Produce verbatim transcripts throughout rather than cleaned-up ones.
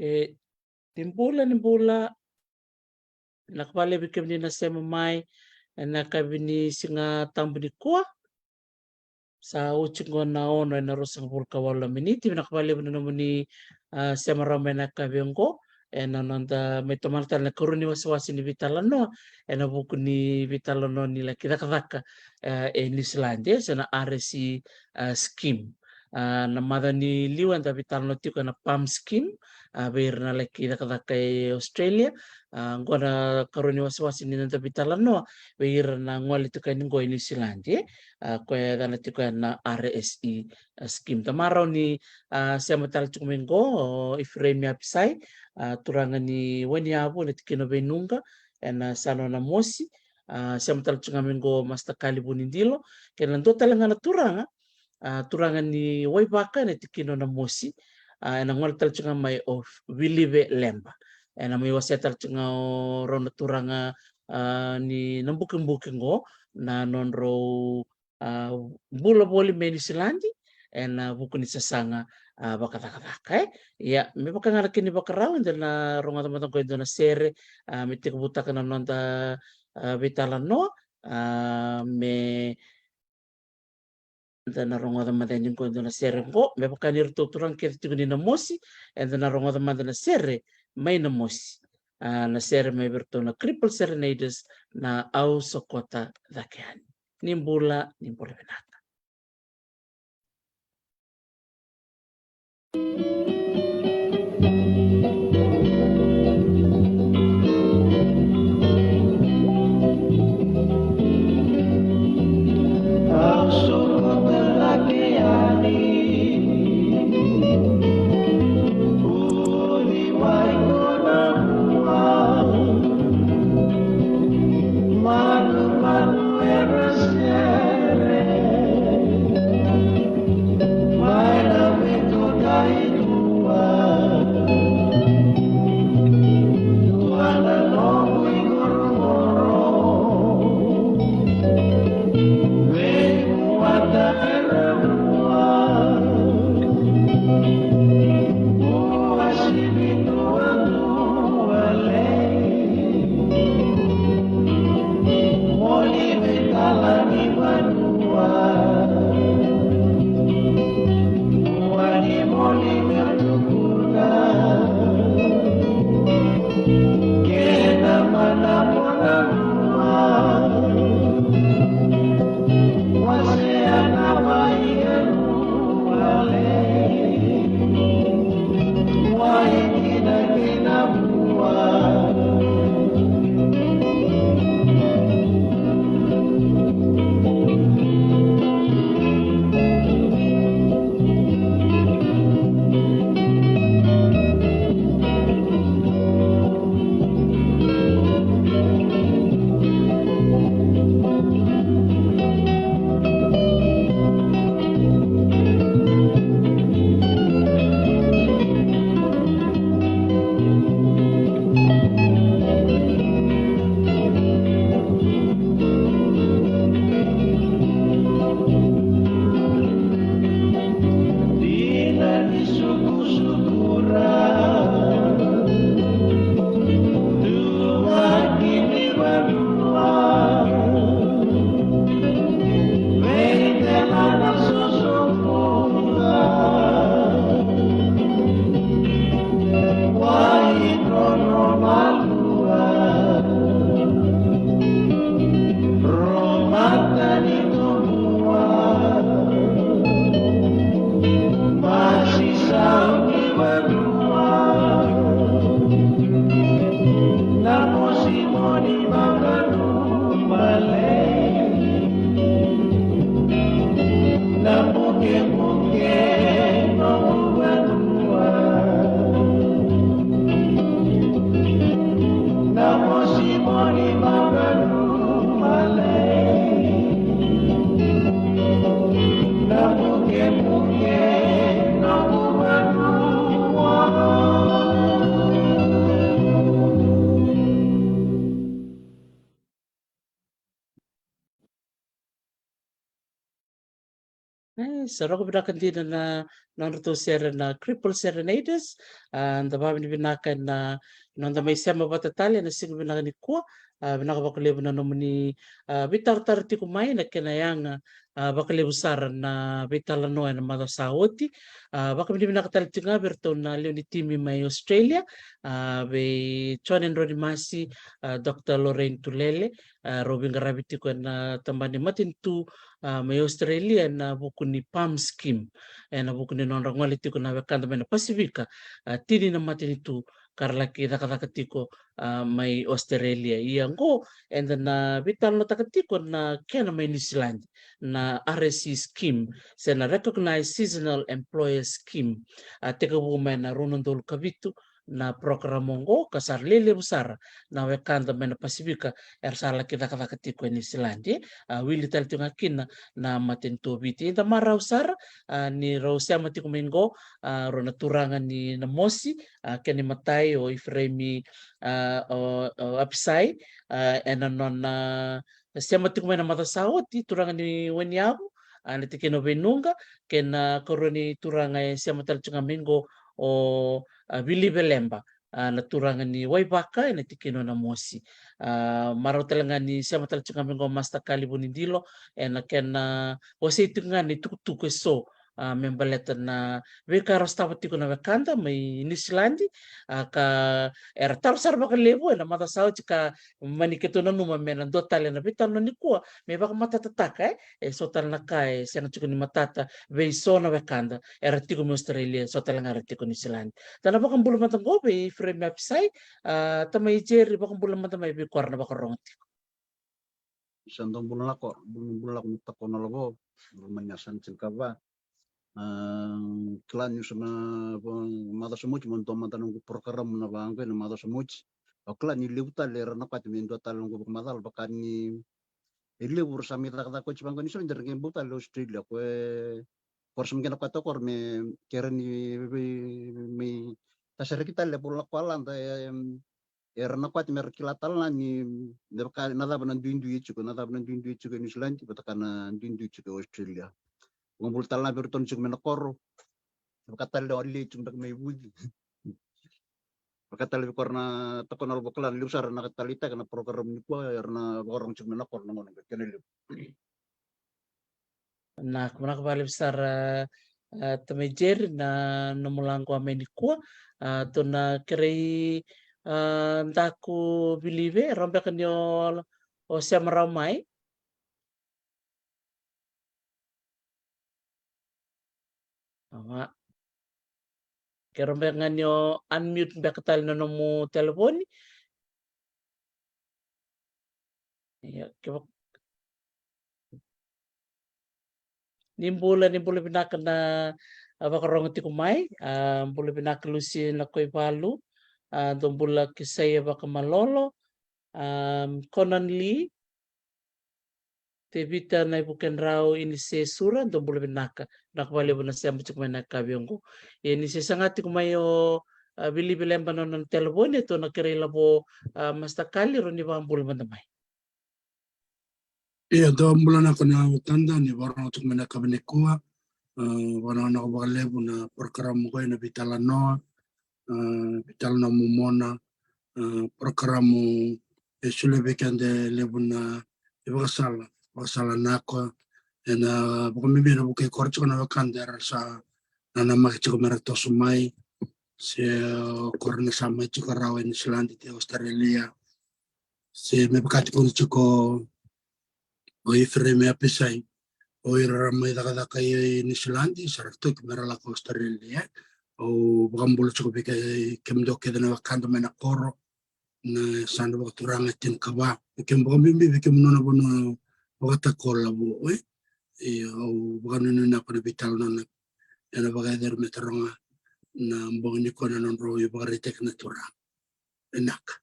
E, ni bula, ni bula. Vinaka vakalevu vei kemuni na sema mai ena yakavi ni Siga Tabu nikua. Sa oti qo na ono ena ruasagavulu ka walu na miniti. Vinaka vakalevu na nomuni, ah, sema rawa mai ena yakavi oqo ena noda mai tomana tale na ikarua ni wasewase ni veitalanoa ena vuku ni veitalanoa ni laki cakacaka, eh, e Niusiladi, eh, se na R S E, ah, scheme. Ah, na macawa ni liu eda veitalanoa tiko ena PALM scheme, ah, vei ira na laki cakacaka e Australia. Ah, qo na ikarua ni wasewase ni noda veitalanoa vei ira na gole tiko yani qo e Niusiladi, eh. Ah, koya e yacana tiko ena R S E, ah, scheme. Da marau ni, ah, sema tale tiko mai qo o Ifireimi Apisai, ah, turaga ni Waniyavu ena tikina o Veinuqa ena yasana o Namosi. Ah, sema tale tiko ga mai qo o Master Kali Vunidilo, kei na dua tale ga na turaga, ah, turaga ni Waivaka ena tikina o Namosi. Ah, ena gole tale tiko ga mai o Vilive Leba. Ena mai wasea tale tiko ga o rau na turaga, ah, ni Nabukebuke qo na nodrau, ah, bula voli mai Niusiladi ena vuku ni sasaga, ah, vakacakacaka, eh. Ia, me vaka ga na kena ivakarau, eda na rogoca mada qo e dua na sere, ah, me tekivutaka na noda, ah, veitalanoa, ah, me da na rogoca mada yani qo e dua na sere qo, me vaka ni ratou turaga kece tiko ni Namosi, eda na rogoca mada na sere mai Namosi. Ah, na sere mai vei iratou na Cripple Serenaders, na Au Sokota Cake Yani. Ni bula, ni bula vinaka. Sa rogo vinaka dina na nodratou sere na Cripple Serenaders. A, da vakavinavinaka ena noda mai sema vata tale ena siga vinaka nikua. A, vinaka vakalevu na nomuni, a, veitaratara tiko mai na kena yaga, a, vakalevu sara na veitalanoa ena macawa sa oti. A, vakavinavinaka tale tiko ga vei iratou na lewe ni timi mai Australia, a, vei John and Ronnie Masi, a, Doctor Lorraine Tulele, a, rau veiqaravi tiko ena tabana ni matanitu, a, mai Australia ena vuku ni PALM scheme, ena vuku ni nodra gole tiko na wekada mai na Pasifika, a, tini na matanitu ka ra laki cakacaka tiko, a, mai Australia. Ia oqo eda na veitalanoataka tiko na kena mai Niusiladi, na R S E scheme, se na Recognised Seasonal Employer Scheme. A, tekivu mai na rua na udolu ka vitu na program oqo, ka sa ra lelevu sara na wekada mai na Pasifika era sa laki cakacaka tiko e Niusiladi. A, wili tale tiko ga kina na matanitu o Viti. Eda marau sara, a, ni rau sema tiko mai qo, a, rau na turaga ni Namosi, a, kena imatai o Ifereimi, a, o, o Apisai, a, ena nona sema tiko mai na macawa sa oti, turaga ni Wainiyavu, a, ena tikina o Veinuqa, kei na karua ni turaga e sema tale tiko ga mai qo o, a, Vilive Lemba, a, na turaga ni Waivaka, ena tikina o Namosi. A, marau tale ga ni sema tale tiko ga mai qo Master Kali Vunidilo, ena kena wasei tiko ga ni tukutuku eso, a, me baleta na veika era sotava tiko na wekada mai Niusiladi, a, ka era taro sara vakalevu ena macawa sa oti ka mani keitou nanuma me na dua tale na veitalanoa nikua me vakamatatataka, e, e so tale na ka e sega tiko ni matata vei so na wekada era tiko mai Australia, so tale ga era tiko Niusiladi. Da na vakabula mada qo vei Ifereimi Apisai, a, tamai Jeri, vakabula mada mai vei kora na vakarogo tiko. Sa dau bula na koro, bula, bula na koro, na tako na lavo, bula mai na san tini ka va. A, kila ni sa na va-, macawa sa oti mo dua mada noqu program na vaqo ena macawa sa oti. Au kila ni levu tale era na kwati me dua tale noqu vakamacala vaka ni e levu ra sa mai cakacaka oti vaqo ni sa dere qai bau tale Australia ko e koro sa mai qai na kwati koro me kere ni vei, me tasareki tale bula na kwalada e, era na kwati me ra kila tale na ni, me vaka na cava na duidui e tiko, na cava na duidui e tiko e Niusiladi, vata ka na duidui e tiko e Australia. Vakabula tale na vei iratou na tiko mai na koro. Vaka tale o Alei tiko beka mai Vuci. Vaka tale vei koro na tako na lavo kila na levu sara na ka taleitaka na program nikua, era na vakarogo tiko mai na koro na gauna qo, kena levu. Vinaka, vinaka vakalevu sara, a, tamai Jeri na nomu lako mai nikua. A, tou na kerei, a, daku Vilive, rau beka ni o, o sema rawa mai. Awa. Ke rau beka ga ni o unmute beka tale na nomu telefoni. Ia, ke va-, ni bula, ni bula vinaka na, a, vakarogo tiko mai. A, bula vinaka Lusi na Koivalu. A, dou bula Kisaia Vakamalolo. A, Conan Lee. Tevita na iVukedrau, Inise Sura, dou bula vinaka. Vinaka vakalevu na sema tiko mai na yakavi oqo. Ia ni se saga tiko mai o, a, Vilive Lemba na nona telefoni, e tou na kerei lavo, a, Master Kali, rau ni vakabula mada mai. Ia, dou bula na kona tada ni vakarogo tiko mai na yakavi nikua. A, vakarogo vakalevu na program qo ena veitalanoa, a, veitalanoa momona, a, program e solia vei keda e levu na ivakasala, vakasala naka, ena vakabibi na vuku i koro tiko na wekada era sa nanamaki tiko me ra toso mai, se o koro na sa mai tiko rawa e Niusiladi, e Australia, se me vaka tiko ni tiko o Ifereimi Apisai, o ira ra mai cakacaka e Niusiladi, sa ra toki me ra lako Australia. Au vakabula tiko vei ke-, kemudou kece na wekada mai na koro, na yasana vakaturaga e tinikava. Vei kemu vakabibi, vei kemudou na vanua vakatakola vo, e? Ia, au vakanuinui vinaka na veitalanoa ena vakayacori me taroga na bogi nikua na nodrau ivakaraitaki na turaga. Vinaka.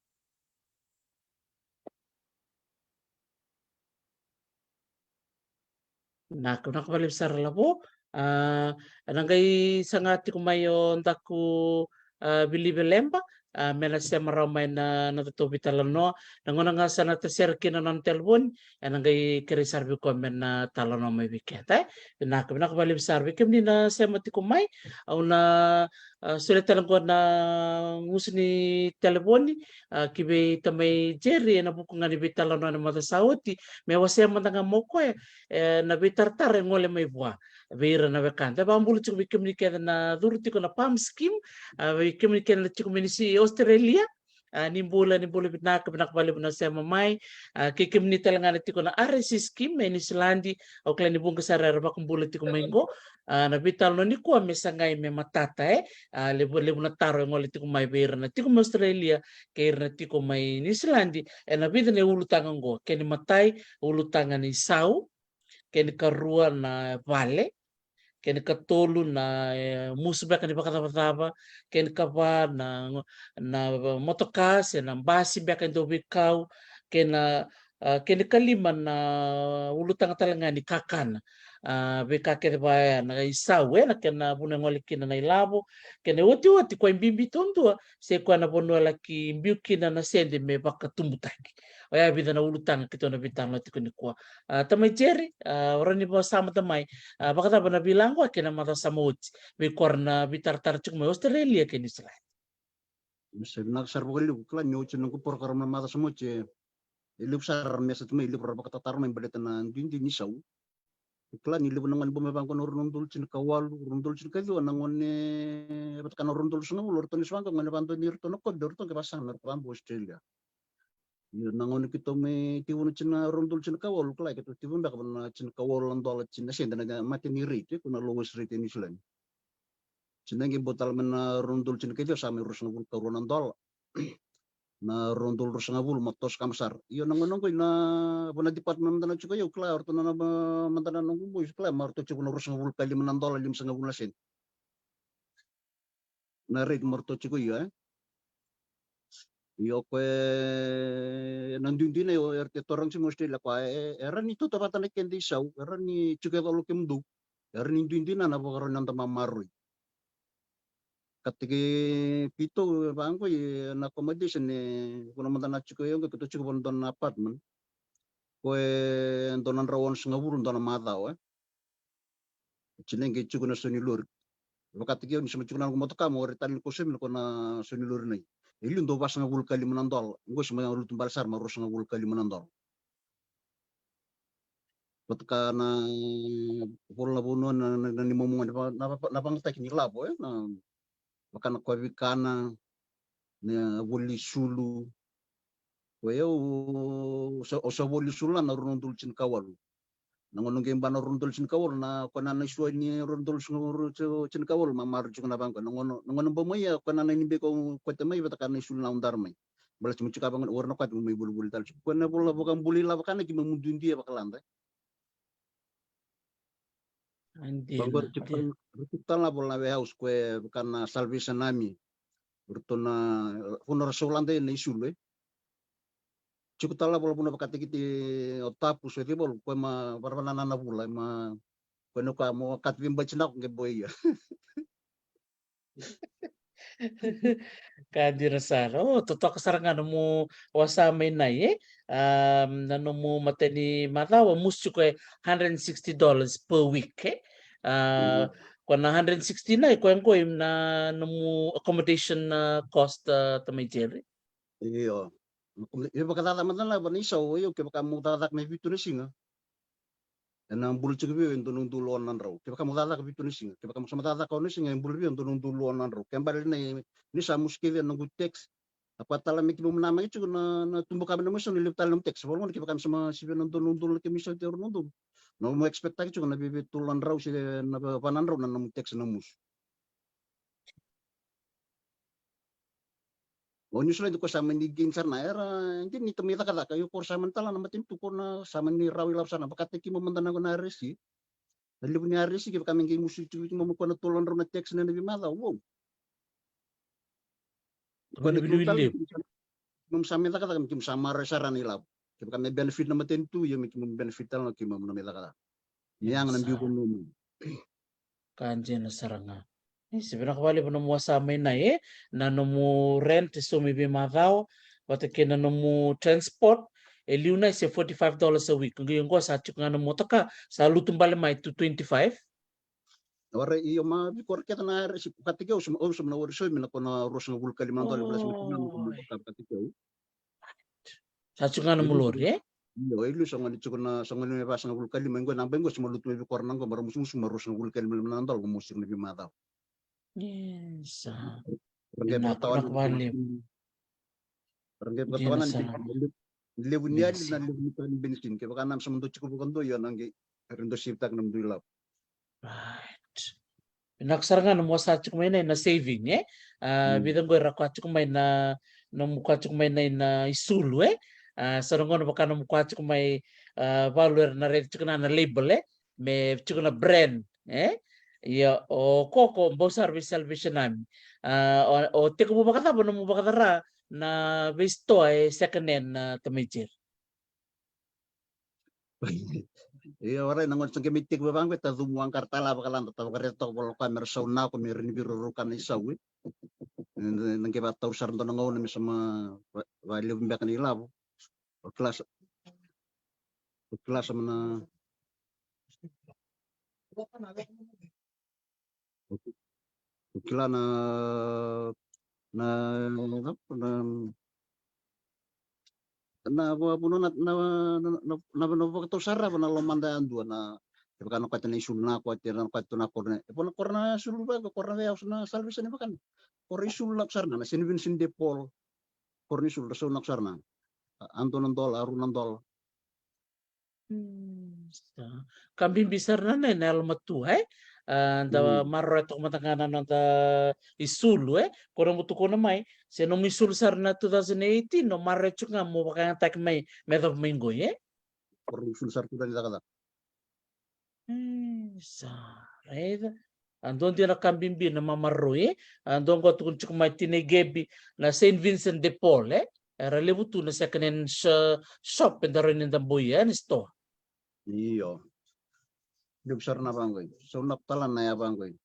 Vinaka, vinaka vakalevu sara lavo. A, ena qai saga tiko mai o daku, a, Vilive Lemba, a, me na sema rawa mai na, na tatou veitalanoa. Na gauna ga sa na tasere kina na nona telefoni, ena qai kerei sara vei koya me na talanoa mai vei keda, e. Vinaka, vinaka vakalevu sara vei kemuni na sema tiko mai. Au na, a, solia tale qo na gusu ni telefoni, a, ki vei tamai Jerry ena vuku ga ni veitalanoa ena macawa sa oti, me wasea mada ga mai o koya, e, na veitaratara e gole mai vua vei ira na wekada. E vakabula tiko vei kemuni kece na curu tiko na PALM scheme, a, vei kemuni kece na tiko mai Niu-, Australia, a, ni bula, ni bula vinaka, vinaka vakalevu na sema mai. A, kei kemuni tale ga na tiko na RSE scheme e Niusiladi, au kila ni vuqa sara era vakabula tiko mai qo. A, na veitalanoa nikua me sagai me matata, e. A, levu, levu na taro e gole tiko mai vei ira na tiko mai Australia kei ira na tiko mai Niusiladi ena vica na ulutaga qo. Kena imatai, ulutaga ni sau, kena ikarua na vale, kena ikatolu na, e, musu beka ni vakacavacava, kena ikava na, na motoka se na basi beka e dau veikau, kena, a, kena ikalima na ulutaga tale ga ni kakana. A, veika kece vaya na isau, e, na kena vuna e gole kina na ilavo, kena iotioti, koya e bibi duadua se koya na vanua e laki biu kina na sede me vakatubutaki. Oya e vica na ulutaga keitou na veitalanoa tiko nikua. A, tamai Jerry, a, o rawa ni vakasamataka mai, a, vakacava na veilakoyaki ena macawa sa oti vei koya na veitaratara tiko mai Australia kei Niusiladi? Sa vinaka sara vakalevu. Kila ni oti na noqu program na macawa sa oti, e, e levu sara era message mai, e levu era vakatataro mai baleta na duidui ni sau. Kila ni levu na gone bau mai vaqo na rua na udolu tinikawalu, rua na udolu tinikaciwa, na gone vata kei na rua na udolu sagavulu, o ratou ni sa vaqo gone vadua ni ratou na COVID, o ratou qai vasaga me ratou vabau Australia. Io, na gauna keitou mai tekivu na tina rua na udolu tinikawalu, kila keitou tekivu beka na tinikawalu na dola, tina sede na maternity rate, e, ko na lowest rate e Niusiladi. Tina qai bau tale mai na rua na udolu tinikaciwa sa mai ruasagavulu ka rua na dola. Na rua na udolu ruasagavulu, ma toso kama sara. Io, na gauna qo na vuna department mada na tiko, io, kila, o ratou na, na mada na noqu boys, kila, ma ratou tiko na ruasagavulu ka lima na dola, limasagavulu na sede. Na rate me ratou tiko, io, e. Io, koya na duidui na, io, era te taura ga tiko mai Australia koya, e, e rawa ni tautauvata na keda isau, e rawa ni tiko e colo kemudou. E rawa ni duidui na, na vakarau ni noda mamaroroi. Kataki pitou e vaqo, e, na accommodation, e, vuna mada na tiko, e, qo keitou tiko vua na dua na apartment. Koya e dua na drau onosagavulu dua na macawa, e. Tina qai tiko na sau ni lori. Vakataki au ni sa mai tiko na noqu motoka, mo rai tale ni ko saumi na ko na sau ni lori nai. E liu dau vasagavulu ka lima na dola. Qo sa mai lutu bale sara ma ruasagavulu ka lima na dola. Vata kei na vola na vanua na, na, na, ni momo na, na, na vagataki ni lavo, e, na vaka na koya veikana, na voli sulu. Koya au sa, au sa voli sulu na rua na udolu tinikawalu. Na gauna qai ba na rua na udolu tinikawalu, na koya na, na isau ni rua na udolu tinikawalu, ma maroroi tiko na vaqo. Na gauna, na gauna bau mai, a, koya na, na ni beka au kote mai, vata kei na isulu na udara mai. Baleta mo tiko vaqo, o ira na kote mo mai volivoli tale tiko. Koya na vola vakabula ilavo ka na keimami duidui e vakalada. Dina, vaqo era tiko, dina, tale, era tiko tale na vola na warehouse, koya vaka na Salvation Army. Ratou na, e, vuna ra sau lada na isulu, e. Tiko tale na vola vuna vakataki te o Tapu, so Civalu, koya ma varavara na, na vula, ma koya na koya mo kati veibaji na ko qai boia. Ka dina sara. O, totoka sara ga nomu wasa mai nai, e? A, na nomu matai ni macawa, musu tiko e hundred and sixty dollars per week, e? A, mm, ko na hundred and sixty nai, ko e qoi na nomu accommodation, a, cost, a, tamai Jerry? Io. E vakacaca mada na vanua ni sau, io, kevaka mo cakacaka me vitu na siga, ena bula tiko vei au e dua na udolu ono na drau. Kevaka mo cakacaka vitu na siga, kevaka mo sa mai cakacaka ono na siga, e bula vei au e dua na udolu ono na drau. Ke bale na, ni sa musu kece na noqu tax. A koya tale me keimami namaki tiko na, na tubu ka me na musu na levu tale na nomu tax. Vaka na gauna kevaka me sa mai sivia na dua na udolu na kemu isau tiko na rua na udolu, nomu expect taki tiko na viavia tolu na drau se na va, va na drau na nomu tax na musu. O Niusiladi ko sa mani gain sara na era, gain ni tamai cakacaka, io ko sa mani tala na matanitu ko na sa mani rawa ilavo sara na vakataki mo mada na ko na RSE. Na levu ni RSE kevaka me qai musu tiko mo ko na tolu na drau na tax na na veimacawa, wow. Ko na levu, levu. Mo sa me cakacaka me keimami sa maroroi sara na ilavo. Kevaka me benefit na matanitu, io me keimami benefit tale na keimami na me cakacaka. Me yaga na biu ko nomu. Ka dina sara ga. Ni se vinaka vakalevu nomu wasa mai na, e, na nomu rent e saumi veimacawa vata kei na nomu transport. E liu na se forty five dollars a week. Qai oqo sa tiko ga na motoka sa lutu bale mai to twenty five. Ora io ma vei kora kece na area se vakataki au se ma au se ma na wari saumi na kona ruasagavulu ka lima dola bala se ma tiko ga na kona motoka vakataki au. Sa tiko ga na mulori e? Io, e liu sa gone tiko na sa gone me vasagavulu ka lima iqo na bai iqo se ma lutu mai vei kora na qo ma ra musumusu ma ruasagavulu ka lima na dola ko musi na veimacawa. Isa. Raqai vakatawana. Raqai vakatawana ni levu ni yali na levu ni tani benisini kevaka na sa ma dau tiko vakadua io na qai era dau sivitaka na mudui lavo. Right. Vinaka sara ga nomu wasa tiko mai na ina saving e. A vica qo era koya tiko mai na nomu koya tiko mai na ina isulu e. A sa na gona vaka nomu koya tiko mai a valu era na raici tiko na na label e. Me tiko na brand e. Ia o koko bau sara vei Salvation Army. A o tekivu vakacava nomu vakacara na veisitoa e second hand na tamai Jerry? Ia orai na gone sa qai mai teki vavaqo e tacumu a qara tala vakalada ta vakareta toka valoka me ra sau nako me ra ni vei rorou kana i sau e. Na qai vakatauri sara dua na gauna me sa ma valevu beka na ilavo. O kila sa o kila sa mana o kila na na na na na na na na na na na vakatau sarava na lomada yadua na kevaka na kote na isulu na kote na kote tu na koro na e po na koro na isulu vaka koro na veyaus na Salvation e vaka na koro isulu na sara na na Saint Vincent de Paul. Koro na isulu ra sau na sara na a dua na dola a rua na dola. Ka bibi sara na nai na yalomatua e. A da maroroya toka mada ga na noda isulu e ko nomu tukuna mai se nomu isulu sara na two thousand eighteen no maroroya tiko ga mo vakayagataki mai me yacova mai qoi e. Ko nomu isulu sara two thousand cakacaka. Sa raica. A dua dua na ka bibi na mamaroroi e. A dua qo tukuna tiko mai tinai Gebi na Saint Vincent de Paul e. Era levu tu na second hand shop e da roi ni da boi e na store. Io. Levu sara na vaqoi. Sau na tala na ya vaqoi.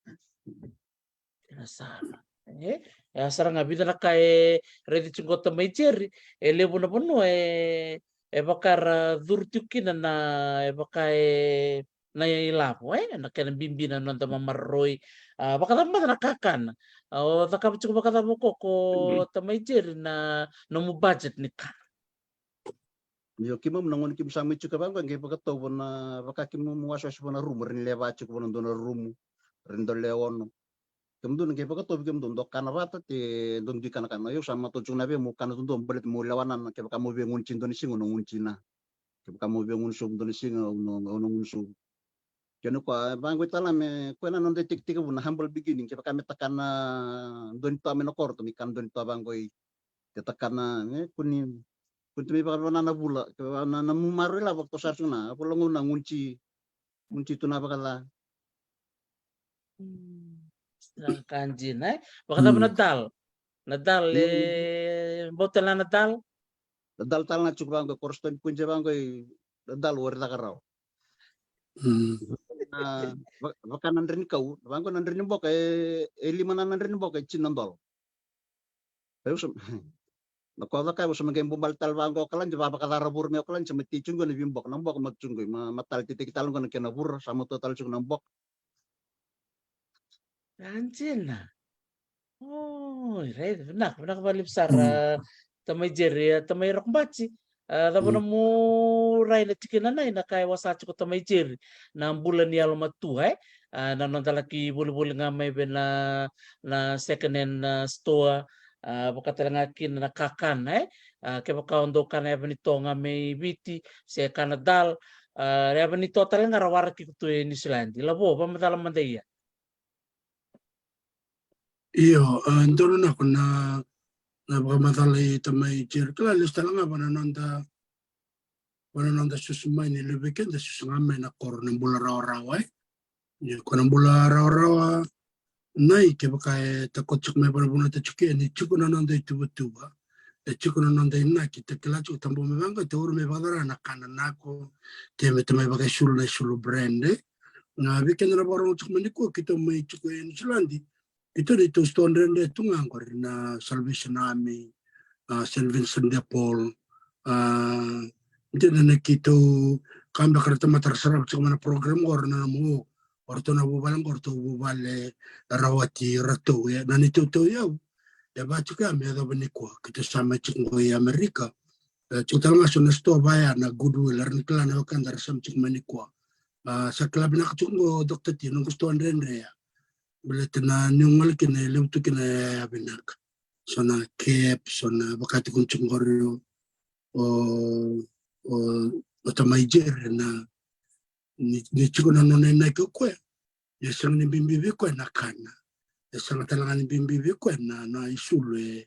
Kena sara e. E a sara ga vica na ka e raici tiko qo tamai Jerry e levu na vanua e e vaka ra curu tiko kina na e vaka e na ilavo e na kena bibi na noda mamaroroi. A vakacava mada na kakana o cakava tiko vakacava o koko tamai Jerry na nomu budget ni kana? Io keimami na gone keimami sa mai tiko vaqo e qai vakatau vana vaka keimami wasewase vana rumu ra ni lewa tiko vana dua na rumu ra ni dau lewa ono. Kemudou na qai vakatau vei kemudou dou kana vata te dou dui kana kana io sa matau tiko na vei mo kana tudou baleta mo lewa nana kevaka mo vei gunu ti dua na siga o na gunu ti na kevaka mo vei gunu sovu dua na siga o na gunu sovu. Kena koya vaqo i tala me koya na noda itekitekivu na humble beginning kevaka me takana dua ni toa mai na koro to me kana dua ni toa vaqo i. Te takana e kuni kuni te me vakavanana vula kevaka na mu maroroi lavo to sara tiko na vula gauna gunu ti gunu ti tu na vakaca. Sa ka dina e vakacava na dal na dal e bau tale na dal. Na dal tale na tiko vaqo e korositoni kuija vaqo i na dal wari caka rawa. Vaka na dre ni kau vaqo na dre ni boka e lima na na dre ni boka e tini na dola. Au sa na koya caka au sa me qai bubale tale vaqo o kaladi vavakacara vura me o kaladi sa me tei tiko na viboka na boka ma tiko ma tale titeki tale qo na kena vura sa matua tale tiko na boka. Anjina. Oi raica vinaka vinaka vakalevu sara. Tamai Jerry tamai Rokobati. A cava na mu rai na tikina na ina ka e wasa tiko tamai Jerry na bula ni yalomatua e. A na noda laki volivoli ga mai vei na na second hand na store. A vaka tale ga kina na kakana e. A kevaka o dou kana yava ni toa ga mai Viti se kana dal. A yava ni toa tale ga ra waraki ko tu e Niusiladi lavo vakamacala mada ia. Io, a donu nako na na vakamacala i tamai Jerry kila lesu tale ga vana noda vana noda susu mai ni levu vei keda susu ga mai na koro na bula rawarawa e. Io ko na bula rawarawa nai kevaka e takoto tiko mai vana vanua ta tiko e ni tiko na noda ituvatuva e tiko na noda inaki ta kila tiko ta bau mai vaqo te uru mai vakacara na kana nako te me ta mai vakaisulu na isulu brand e. Na vei keda na vakarorogo tiko mai nikua keitou mai tiko e Niusiladi Keitou neitou sitoa dredre tu ga qori na Salvation Army, a, Saint Vincent de Paul, a, dina na keitou ka beka ra tamata ra sarava tiko mai na program qori na nomu, o ratou na vuvale qori, ratou vuvale rawati ratou, e, na neitou iyau. E vaka tiko ya me yacova nikua, keitou sa mai tiko qo i Amerika. E, tiko tale ga so na sitoa vaya na Goodwill, era na kila na wekada ra sa mai tiko mai nikua. A, sa kila vinaka tiko qo Doctor T, noqu sitoa dredre ya. Baleta na niu gole kina e levu tu kina ya vinaka. So na cap, so na vaka tiko ni tiko qori o, o, o tamai Jerry na ni, ni tiko na nona inaki o koya. E sega ni bibi vei koya na kana. E sega tale ga ni bibi vei koya na, na isulu e,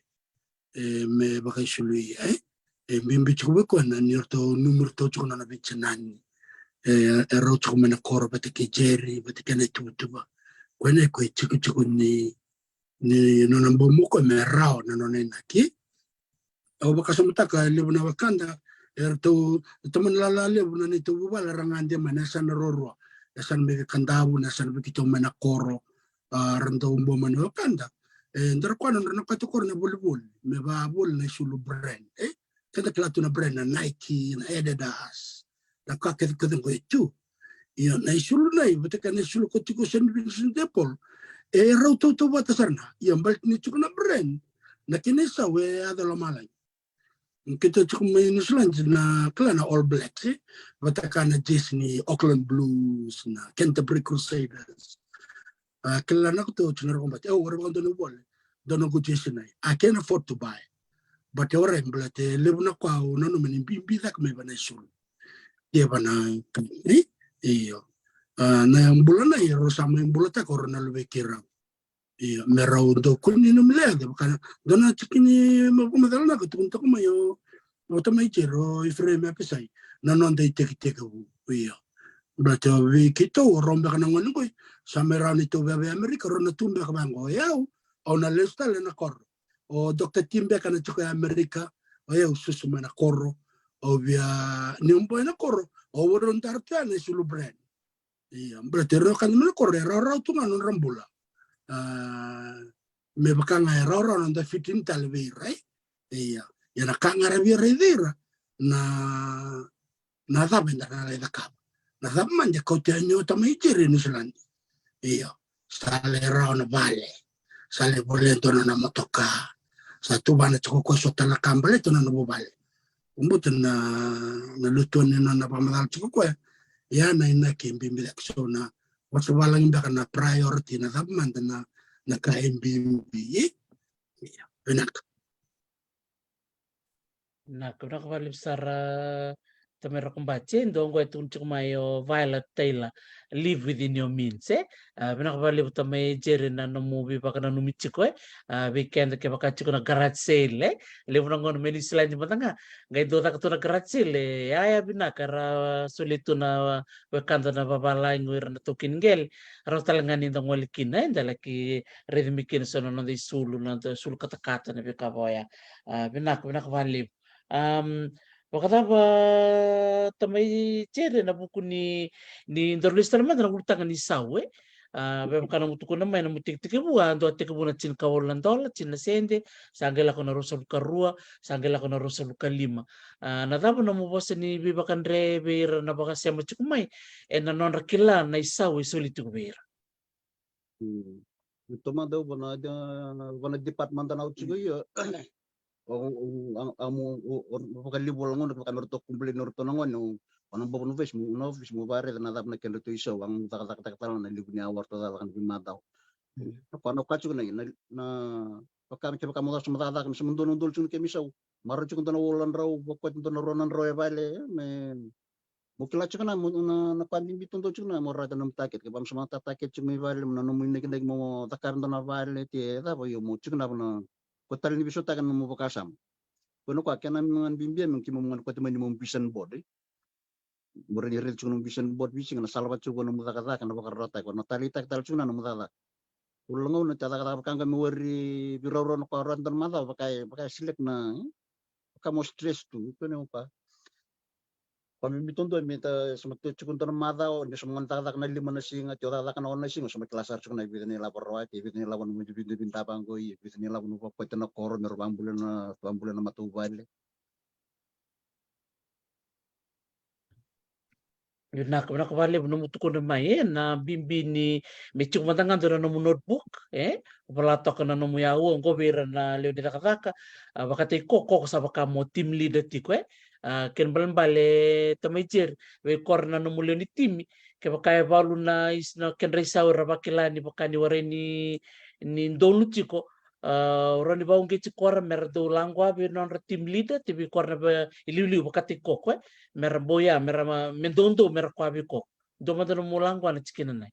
e me vakaisulu ia, e. E bibi tiko vei koya na ni ratou, nomu ratou tiko na nona veitinani. E, e rau tiko mai na koro vata kei Jerry, vata kei na ituvatuva. Koya na iko e tikotiko ni, ni nona bau mo koya me rawa na nona inaki. Au vakasamataka e levu na wekada, e ratou, e tamani lala levu na neitou vuvale ra gade mai na yasana ruarua. Yasana mai Veikadavu, na yasana vei keitou mai na koro, a, ra dau bau mai na wekada. E, dara koya na nodra na kati koro na volivoli, me vavoli na isulu brand, e? Keda kila tu na brand na Nike, na Adidas, na ka kece kece qo e tu. Ia, na isulu nai, vata kei na isulu ko tiko Saint Vincent de Paul. E rau tautauvata sara na. Ia, baleta ni tiko na brand, na kena isau e yaco lomalagi. Keitou tiko mai New Zealand na kila na All Blacks, e? Vata kei na jersey ni Auckland Blues, na Canterbury Crusaders. A, kila na keitou tiko na Rokombati. E, au, au vaka dua na vole. Dua na noqu jersey nai. I can afford to buy. But e warai baleta e levu na ka au nanuma ni bibi cake mai vei na isulu. Ia vei na, e? Io. A, na bula nai, rau sa mai bulataka o rau na luvei keirau. Io, me rau dau kua ni nomu lewe, vaka dua na tikini ma vakamacala na ka tukuni toka mai o, o tamai Jerry, o Ifereimi Apisai, na noda itekitekivu. Io. Baleta vei keitou, o rau beka na gone qoi, sa mai rawa ni tou via vei Amerika, rau na tu beka vaqo, o yau, au na lesu tale na koro. O Doctor T beka na tiko e Amerika, o yau susu mai na koro, au via, niu bau i na koro, au rau dara tu ya na isulu brand. Ia, baleta o ira na wekada mai na koro, e rawarawa tu ga na nodra bula. A, me vaka ga e rawarawa na noda fitting tale vei ira, e? Ia, ia na ka ga era via raici ira, na, na cava eda na lai cakava. Na cava mada e kauta yani o tamai Jerry e New Zealand. Ia, sa lai rawa na vale. Sa lai volea e dua na nona motoka. Sa tuvana tiko o koya, so tale na ka baleta na nona vuvale. Au bauta na, na lotu ni nona vakamacala tiko o koya. Ia na inaki e bibi cake, so na vakasavalagi beka na priority, na cava mada na, na ka e bibi, e? Ia, vinaka. Vinaka, vinaka vakalevu sara, tamai Rokombati, e dua qo e tukuni tiko mai o Violet Taylor, live within your means, e? A, vinaka vakalevu tamai Jerry na nomu veivakananumi tiko, e? A, vei keda kevaka tiko na garage sale, e? Levu na gauna mai New Zealand mada ga, qai dau caka tu na garage sale, e? Ia, ia vinaka, era solia tu na wekada na vavalagi o ira na taukei ni qele, rau tale ga ni da gole kina, e? Da laki raici mai kina so na noda isulu, na noda isulu katakata, na veika vaya. A, vinaka, vinaka vakalevu. Am, vakacava tamai Jerry na vuku ni, ni daru lesu tale mada na ulutaga ni sau, e? A, vevaka nomu tukuna mai na nomu tekitekivu, a dua tekivu na tinikawalu na dola, tini na sede, sa qai lako na ruasagavulu ka rua, sa qai lako na ruasagavulu ka lima. A, na cava nomu vosa ni veivakadre vei ira na vakasema tiko mai, ena nodra kila na isau e soli tiko vei ira? Mm. Tomada au vana, vana department na au tiko ia. Au, au, au, au, au, au vakalevu wale na gauna kevaka me ratou complain o ratou na gone, au, au na bobo na office, mo, na office mo vakaraica na cava na kedratou isau, au cakacakataka tale na levu ni aua ratou cakacaka na veimatau. Mm. Koya na ka tiko na, na, na, vaka na kevaka mo caka so mo cakacaka, me sa mo dua na udolu tiko na kemu isau. Marau tiko dua na ula na drau, vakoti dua na rua na drau e vale, me Mo kila tiko na, mo, na, na ka bibi tu dau tiko na, mo raica na nomu target. Kevaka mo sa mata target tiko mai vale, mo na nomu inakinaki mo cakava dua na vale, te cava io mo tiko na vana. Ko tale ni veisautaka na nomu vakasama. Ko na koya kena mo gana bibi mo kimo mo gana kote mai ni mo vision board, e. Mo raica tiko na nomu vision board, visi ga na sala vata tiko na nomu cakacaka, na vakarautaki, ko na taleitaki tale tiko na nomu cakacaka. Ula gauna te cakacaka vaka ga me wari veiraurau na koya raica dua na macawa, vaka e, vaka e select na, e. Vaka mo stress tu, ko na koya. Vakabibi duadua me ta, sa mai tiko dua na macawa, ni sa mai gone cakacaka na lima na siga, tiko cakacaka na ono na siga, sa mai kila sara tiko na vica na ilavo rawati, vica na ilavo na mudu vidavidava qo, vica na ilavo na vakoti na koro, me ra vakabula na, vakabula na matavuvale. Vinaka, vinaka vakalevu na nomu tukuna mai, e, na bibi ni me tiko mada ga dua na nomu notebook, e, vola toka na nomu yaua oqo vei ira na lewe ni cakacaka, a, vakataki koya ko sa vaka mo team leader tiko, e. A, kena ibalebale Tamai Jerry, vei kora na nomu lewe ni timi, kevaka e valu na is-, na kedra isau era vakila ni vaka ni warai ni, ni donu tiko, a, o rawa ni vauqeti kora me ra dau laqua vei nodra team leader, te vei kora na va-, iliuliu vakataki koya, e, me ra bau ya, me ra ma-, me doudou me ra koya vei koya. Dua mada nomu laqua na tikina nai.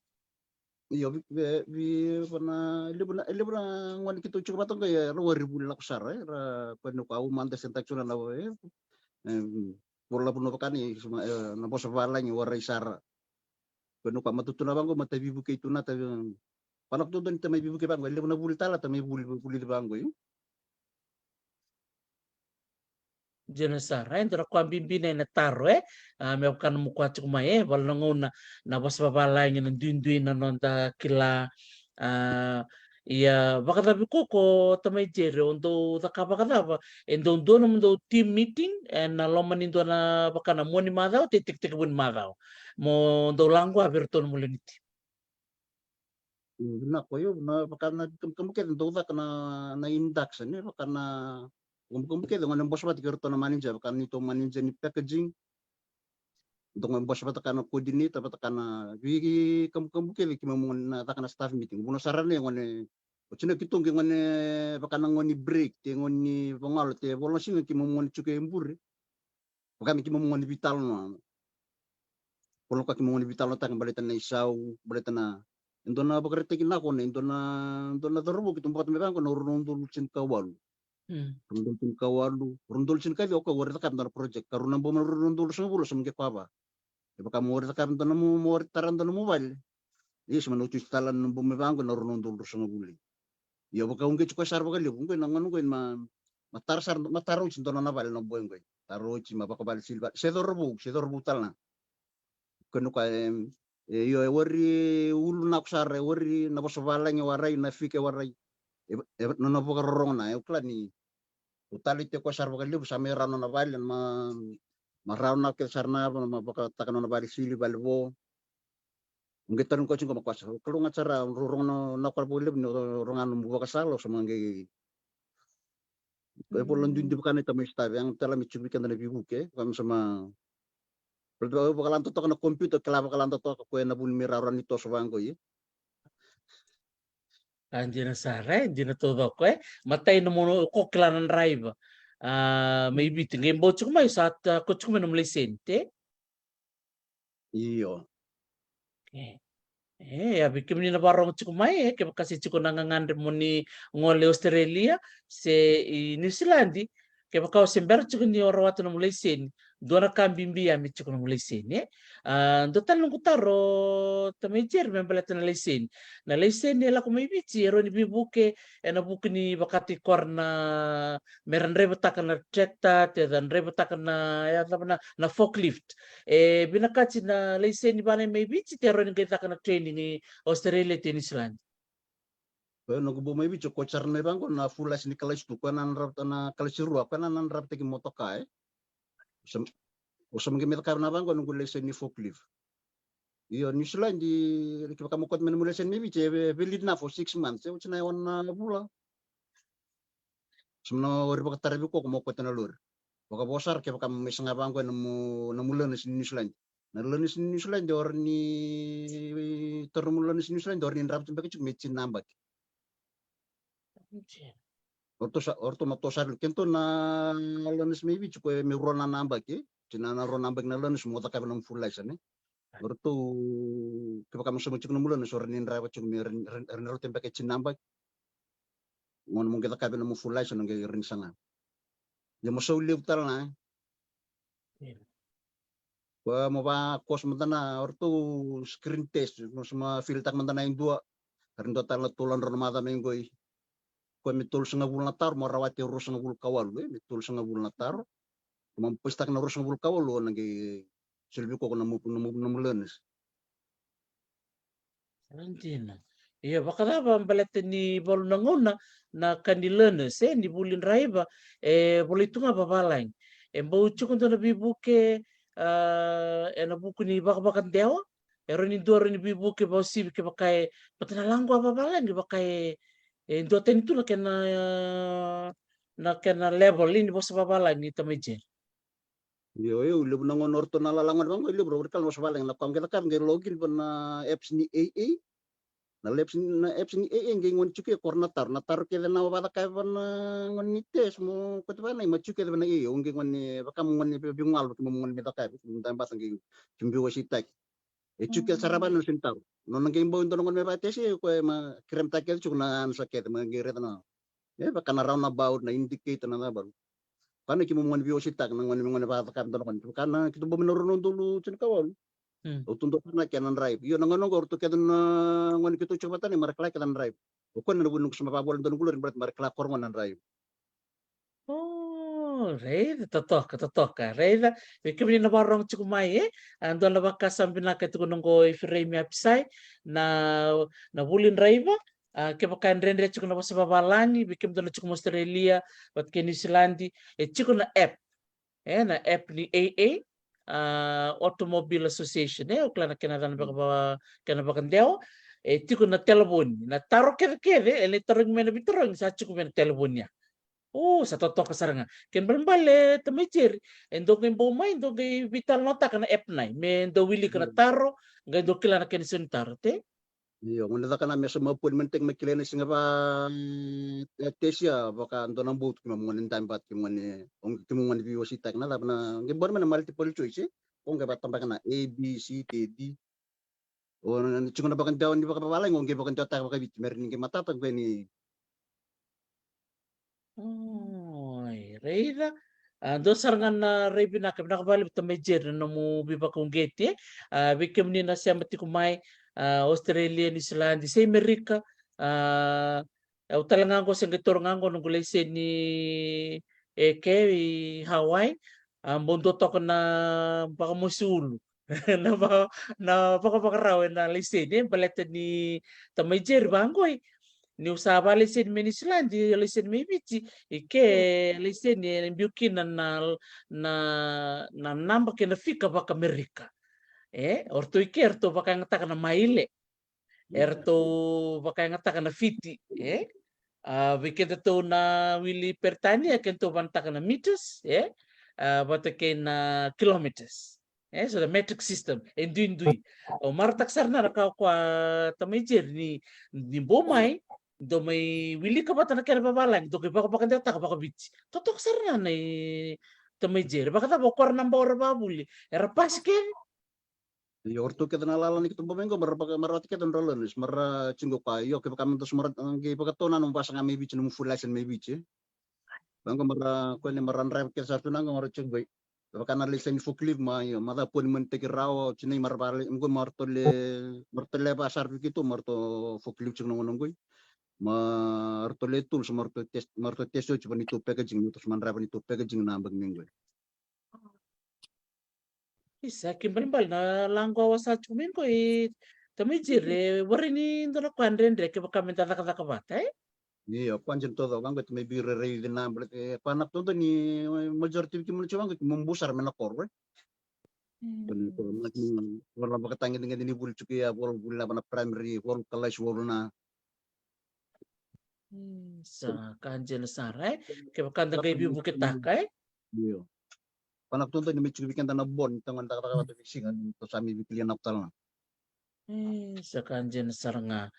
Io, vi-, vi-, vi-, vana, e levu na, e levu na gone keitou tiko vata qo, e, ra wari vuli lako sara, e, ra, ko ni ko au mada se taki sona na, e, em, vola vuna vaka ni, suma, e, na vosa vavalagi warai sara. Ko ni ko a matutuna vaqo, mata veivuke tu na ta, vana duadua ni ta mai veivuke vaqo, e levu na vuli tale, ta mai vuli, vuli vaqo, io. Dina sara, e, dua na koya bibi na, na taro, e, a, me vaka na nomu kaya tiko mai, e, valu na gauna na vosa vavalagi na duidui na noda kila, a, ia vakacava koya ko Tamai Jerry, o dau caka vakacava, e dau dua na nomudou team meeting, e, na loma ni dua na vaka na mua ni macawa, te tekitekivu ni macawa. Mo dau laqua vei iratou na nomu lewe ni timi. Vinaka, io, na vaka na kamukamu kece dau caka na, na induction, e, vaka na kamukamu kece gone bosa vata kei iratou na manager, vaka ni tou manager ni packaging. Dau gone bosa vata ka na coordinator, vata ka na veikamukamu kece keimami gone na caka na staff meeting. Vuna sara nei gone, o tina keitou qai gone vaka na gone break, te gone vagalo, te vola na siga keimami gone tiko e bure. Vaka me keimami gone veitalanoa. Vola ka keimami gone veitalanoataka baleta na isau, baleta na, e dua na vakaraitaki na kona, e dua na, dua na cauravou keitou bau vata mai vaqo na rua na udolu tinikawalu. Mm. Rua na udolu tinikawalu, rua na udolu tinikaciwa, o koya wari cakava dua na project. Ka rua na bogi na rua na udolu ruasagavulu, sa mai qai koya va. E vaka mo wari cakava dua na mo, mo wari tara dua na mo vale. Ia sa mai na oti tale na bogi mai vaqo na rua na udolu ruasagavulu. Ia vakauqeti koya sara vakalevu, qo na gauna qo ma, ma tara sara, ma tara oti dua na nona vale na boy qo. Tara oti ma vakavale sili vale. Se cauravou, se cauravou tale na. Ko ni koya, e, e, io, e wari ulu nako sara, e wari na vosa vavalagi e warai, na fika e warai. E, e, na, na vakarorogo na, e, o kila ni. O talei tiko koya sara vakalevu, sa mai rawa na nona vale, ma, ma rawa na kece sara na, ma vakataka na nona vale sili, vale vo. Qai tarogi koya tiko qo, ma koya sa, o Kalou ga sara, rau rogo na, na koya vakalevu ni o rogo na nomu vakasala, o sa mai qai. E vola duidui vaka na ita mai staff, yaga tale me tiko vei keda na veivuke, ka me sa ma. Vakalada toka na computer, kila vakalada toka koya na vuni me rawa ni toso vaqo, ia. A, dina sara, e, dina taucoko, e. Matai na mo ko kila na draiva. A, mai Viti, qai bau tiko mai, sa ta, ko tiko mai na nomu laiseni, te? Io. E. E, ia vei kemuni na vakarorogo tiko mai, e, kevaka se tiko na gagadre mo ni gole Australia, se i New Zealand, kevaka o se bera tiko ni o rawata nomu laiseni, dua na ka bibi ya me tiko nomu laiseni, e. A, dua tale noqu taro, Tamai Jerry, me baleta na laiseni. Na laiseni e lako mai Viti, e rawa ni veivuke, ena vuku ni vakataki koya na, me ra draivataka na tractor, te ra draivataka na, ya cava na, na forklift. E vinakati na laiseni vana mai Viti, te rawa ni qai caka na training i Australia, te New Zealand. Koya noqu bau mai Viti, o koya sara na ivaqo na full license ni kalasi tu, koya na draiva, na kalasi rua, koya na draivataki motoka, e. O sa, o sa qai mai cakava na vaqo noqu laiseni ni forklift. Io, New Zealand, e, kevaka mo kauta mai na nomu laiseni mai Viti, e, e valid na for six months, e, oti na e ono na vula. Sa mai na wari vakatara vei koya mo kauta na lori. Vakavo sara kevaka mo mai saga vaqo na nomu, na nomu learners ni New Zealand. Na learners ni New Zealand, o rawa ni taura nomu learners ni New Zealand, o rawa ni draiva tu beka tiko me tini na yabaki. O ratou sa, o ratou ma toso sara, kedatou na learners mai Viti, koya me rua na yabaki, e. Tini na rua na yabaki na learners mo cakava na nomu full license, e. O ratou, kevaka mo sauma tiko na nomu learners, o rawa ni draiva tiko me ra, ra, ra, ratou beka e tini na yabaki. Gauna mo qai cakava na nomu full license, o qai rawa ni saga. Ia mo sau levu tale na, e. Io. Koya mo va course mada na, o ratou screen test, mo sa mai failtaka mada na e dua. Ka ra dua tale na tolu na drau na macawa mai qoi. Koya me tolusagavulu na taro, mo rawata e ruasagavulu ka walu, e, me tolusagavulu na taro. Mo pasitaka na ruasagavulu ka walu, o na qai soli vei koya na nomu, nomu, nomu learners. Sa dina. Ia, vakacava baleta ni valu na gauna na ka ni learners, e, ni vuli draiva, e volai tu ga vavalagi. E bau tiko dua na veivuke, a, ena vuku ni vakavakadewa, e rawa ni dua, rawa ni veivuke vakauasivi kevaka e, baleta na lako a vavalagi, vaka e, e duatani tu na kena, na kena level ni vosa vavalagi, tamai Jerry. Io, io, levu na gauna o ratou na lala gone vaqo, e levu ratou kila na vosa vavalagi, na ka qai cakava, qai login va na apps ni A A. Na apps, na apps ni A A qai gone tiko e, ko ra na taro, na taro kece na vakacakava na gone ni test mo kauta vei na, ma tiko kece va na A A, o qai gone vaka mo gone veigalu, kemuni gone me cakava, kemuni dabe vata qai, kemuni veiwaseitaki. E tiko kece sara va na seni taro. Nona qai bau e dua na gone me vakatesi, o koya ma keremataka kece tiko na ansa kece, ma qai raica na, e, vaka na roundabout, na indicator, na cava. Ka na kemuni gone veiwaseitaka, na gone, gone vakacakava, dua na gone. Vaka na keitou bau mai na rua na udolu tinikawalu. Hmm. Au tu dua na kena drive. Io, na gauna qo o ratou kece na gone keitou tiko vata ni, ma ra kila kece na drive. O koya na vuna qo sa mai vavola dua na qulori, baleta ma ra kila ko ra gone na drive. O, raica, totoka, totoka. Raica, vei kemuni na vakarorogo tiko mai, e? A, dua na vakasama vinaka e tukuna qo o Ifireimi Apisai, na, na vuli draiva, a, kevaka e dredre tiko na vosa vavalagi, vei kemudou na tiko mai Australia vata kei Niusiladi, e tiko na app. E, na app ni A A, a, Automobile Association, e, o kila na kena yacana vaka, kena vakadewa, e tiko na telefoni, na taro kecekece e lai tarogi mai na veitarogi, sa tiko vei na telefoni ya. O, sa totoka sara ga. Kena ibalebale, tamai Jerry, e dou qai bau mai, dou qai veitalanoataka na app nai, me dou wilika na taro, qai dou kila na kena isau ni taro, te? Io, gone caka na me sa mai appointment-taki me kilai na siga va, e, tesi ya, vaka dua na bout, kemuni gone dabe vata, kemuni gone, o, kemuni gone veiwaseitaki, na cava na, qai bau mai na multiple choice, e? O qai vakatabaka na A, B, C, D, D. O na, na tiko na vakadewa ni vakavavalagi, o qai vakadewataka vakaviti, me ra ni qai matata qo ni. Oi, raica. A, dua sara ga na rai vinaka, vinaka vakalevu tamai Jerry na nomu veivakauqeti, e. A, vei kemuni na sema tiko mai, a, Australia, Niusiladi, se Amerika, a, au tale ga qo se qai taura ga qo noqu laiseni eke i Hawaii, a, bau dua toka na vakamosi ulu. Na va-, na vakavakarau ena laiseni, e, baleta ni tamai Jerry vaqo, e. Niu sa vakalaiseni mai Niusiladi, laiseni mai Viti, i ke, mm, laiseni e biu kina na, na, na naba kei na fika vakaAmerika. E, o ratou i ke, e ratou vakayagataka na maile. E ratou vakayagataka na fiti, e? A, vei kedatou na wili Peritania, kedatou vakayagataka na meters, e? A, vata kei na kilometers. E, so the metric system, e duidui. Au marautaka sara na ka o koya tamai Jerry ni, ni bau mai, dou mai wilika vata na kena vavalagi, dou qai vakavakadewataka vakaviti. Totoka sara ga na i tamai Jerry. Vakacava o koya na bau ra vakavuli? Era pasi kece? Io, o ratou kece na lala ni keitou bau mai qo, ma ra vaka, ma ra vata kece na nodra learners, ma ra tiko qo. Io, kevaka me dou sa, ma ra qai vakatau na nomu vakasaga mai Viti, nomu full license mai Viti, e. Vaqo ma ra, koya ni ma ra drive kece sara tu na qo, ma ra tiko qo. Vaka na laiseni forklift, ma io, ma ca appointment-taki rawa, o tinai ma ra vale, qo ma ratou lai, ma ratou lai vaka sara vei keitou, ma ratou forklift tiko na gauna qo. Ma ratou lai tools, ma ratou test, ma ratou test oti va neitou packaging, neitou sa ma drive neitou packaging na yabaki mai qo. Isa, kena ibalebale na laqu au a sa tiko mai qo i tamai Jerry, e warai ni dua na ka dredre kevaka me da cakacaka vata, e? Io, koya dina taucoko, vaqo tamai Viti, rairai dina, baleta e koya na ka dodonu ni majority vei kemuni tiko vaqo, kemuni bau sara mai na koro, e? Mm. Kemuni koro, na kemuni, vola vakatagedegede ni vuli tiko ya, vola vuli lava na primary, vola kalasi, vola na. Mm, sa ka dina sara, e? Kevaka da qai veivuketaka, e? Io. Koya na ka dodonu ni mai tiko vei keda na bond, tou gone cakacaka vata vei siga, tou sa mai veikalia na tale ga. E, sa ka dina sara ga.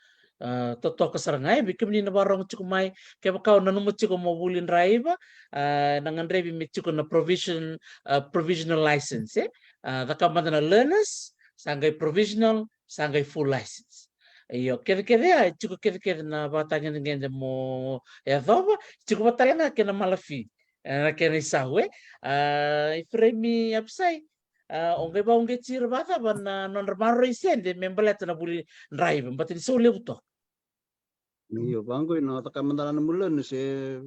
A, totoka sara ga, e, vei kemuni na vakarorogo tiko mai, kevaka o nanuma tiko mo vuli draiva, a, na gadrevi me tiko na provision, a, provisional license, e? A, caka mada na learners, sa qai provisional, sa qai full license. Io, kecekece ya, e tiko kecekece na vakatagedegede mo yacova, tiko vata tale ga kei na mala fee, e, na kena isau, e. A, Ifireimi Apisai, a, o qai vakauqeti ira vakacava na nodra maroroi sede me baleta na vuli draiva, baleta ni sau levu toka. Io, vaqo na caka mada na nomu learners, e,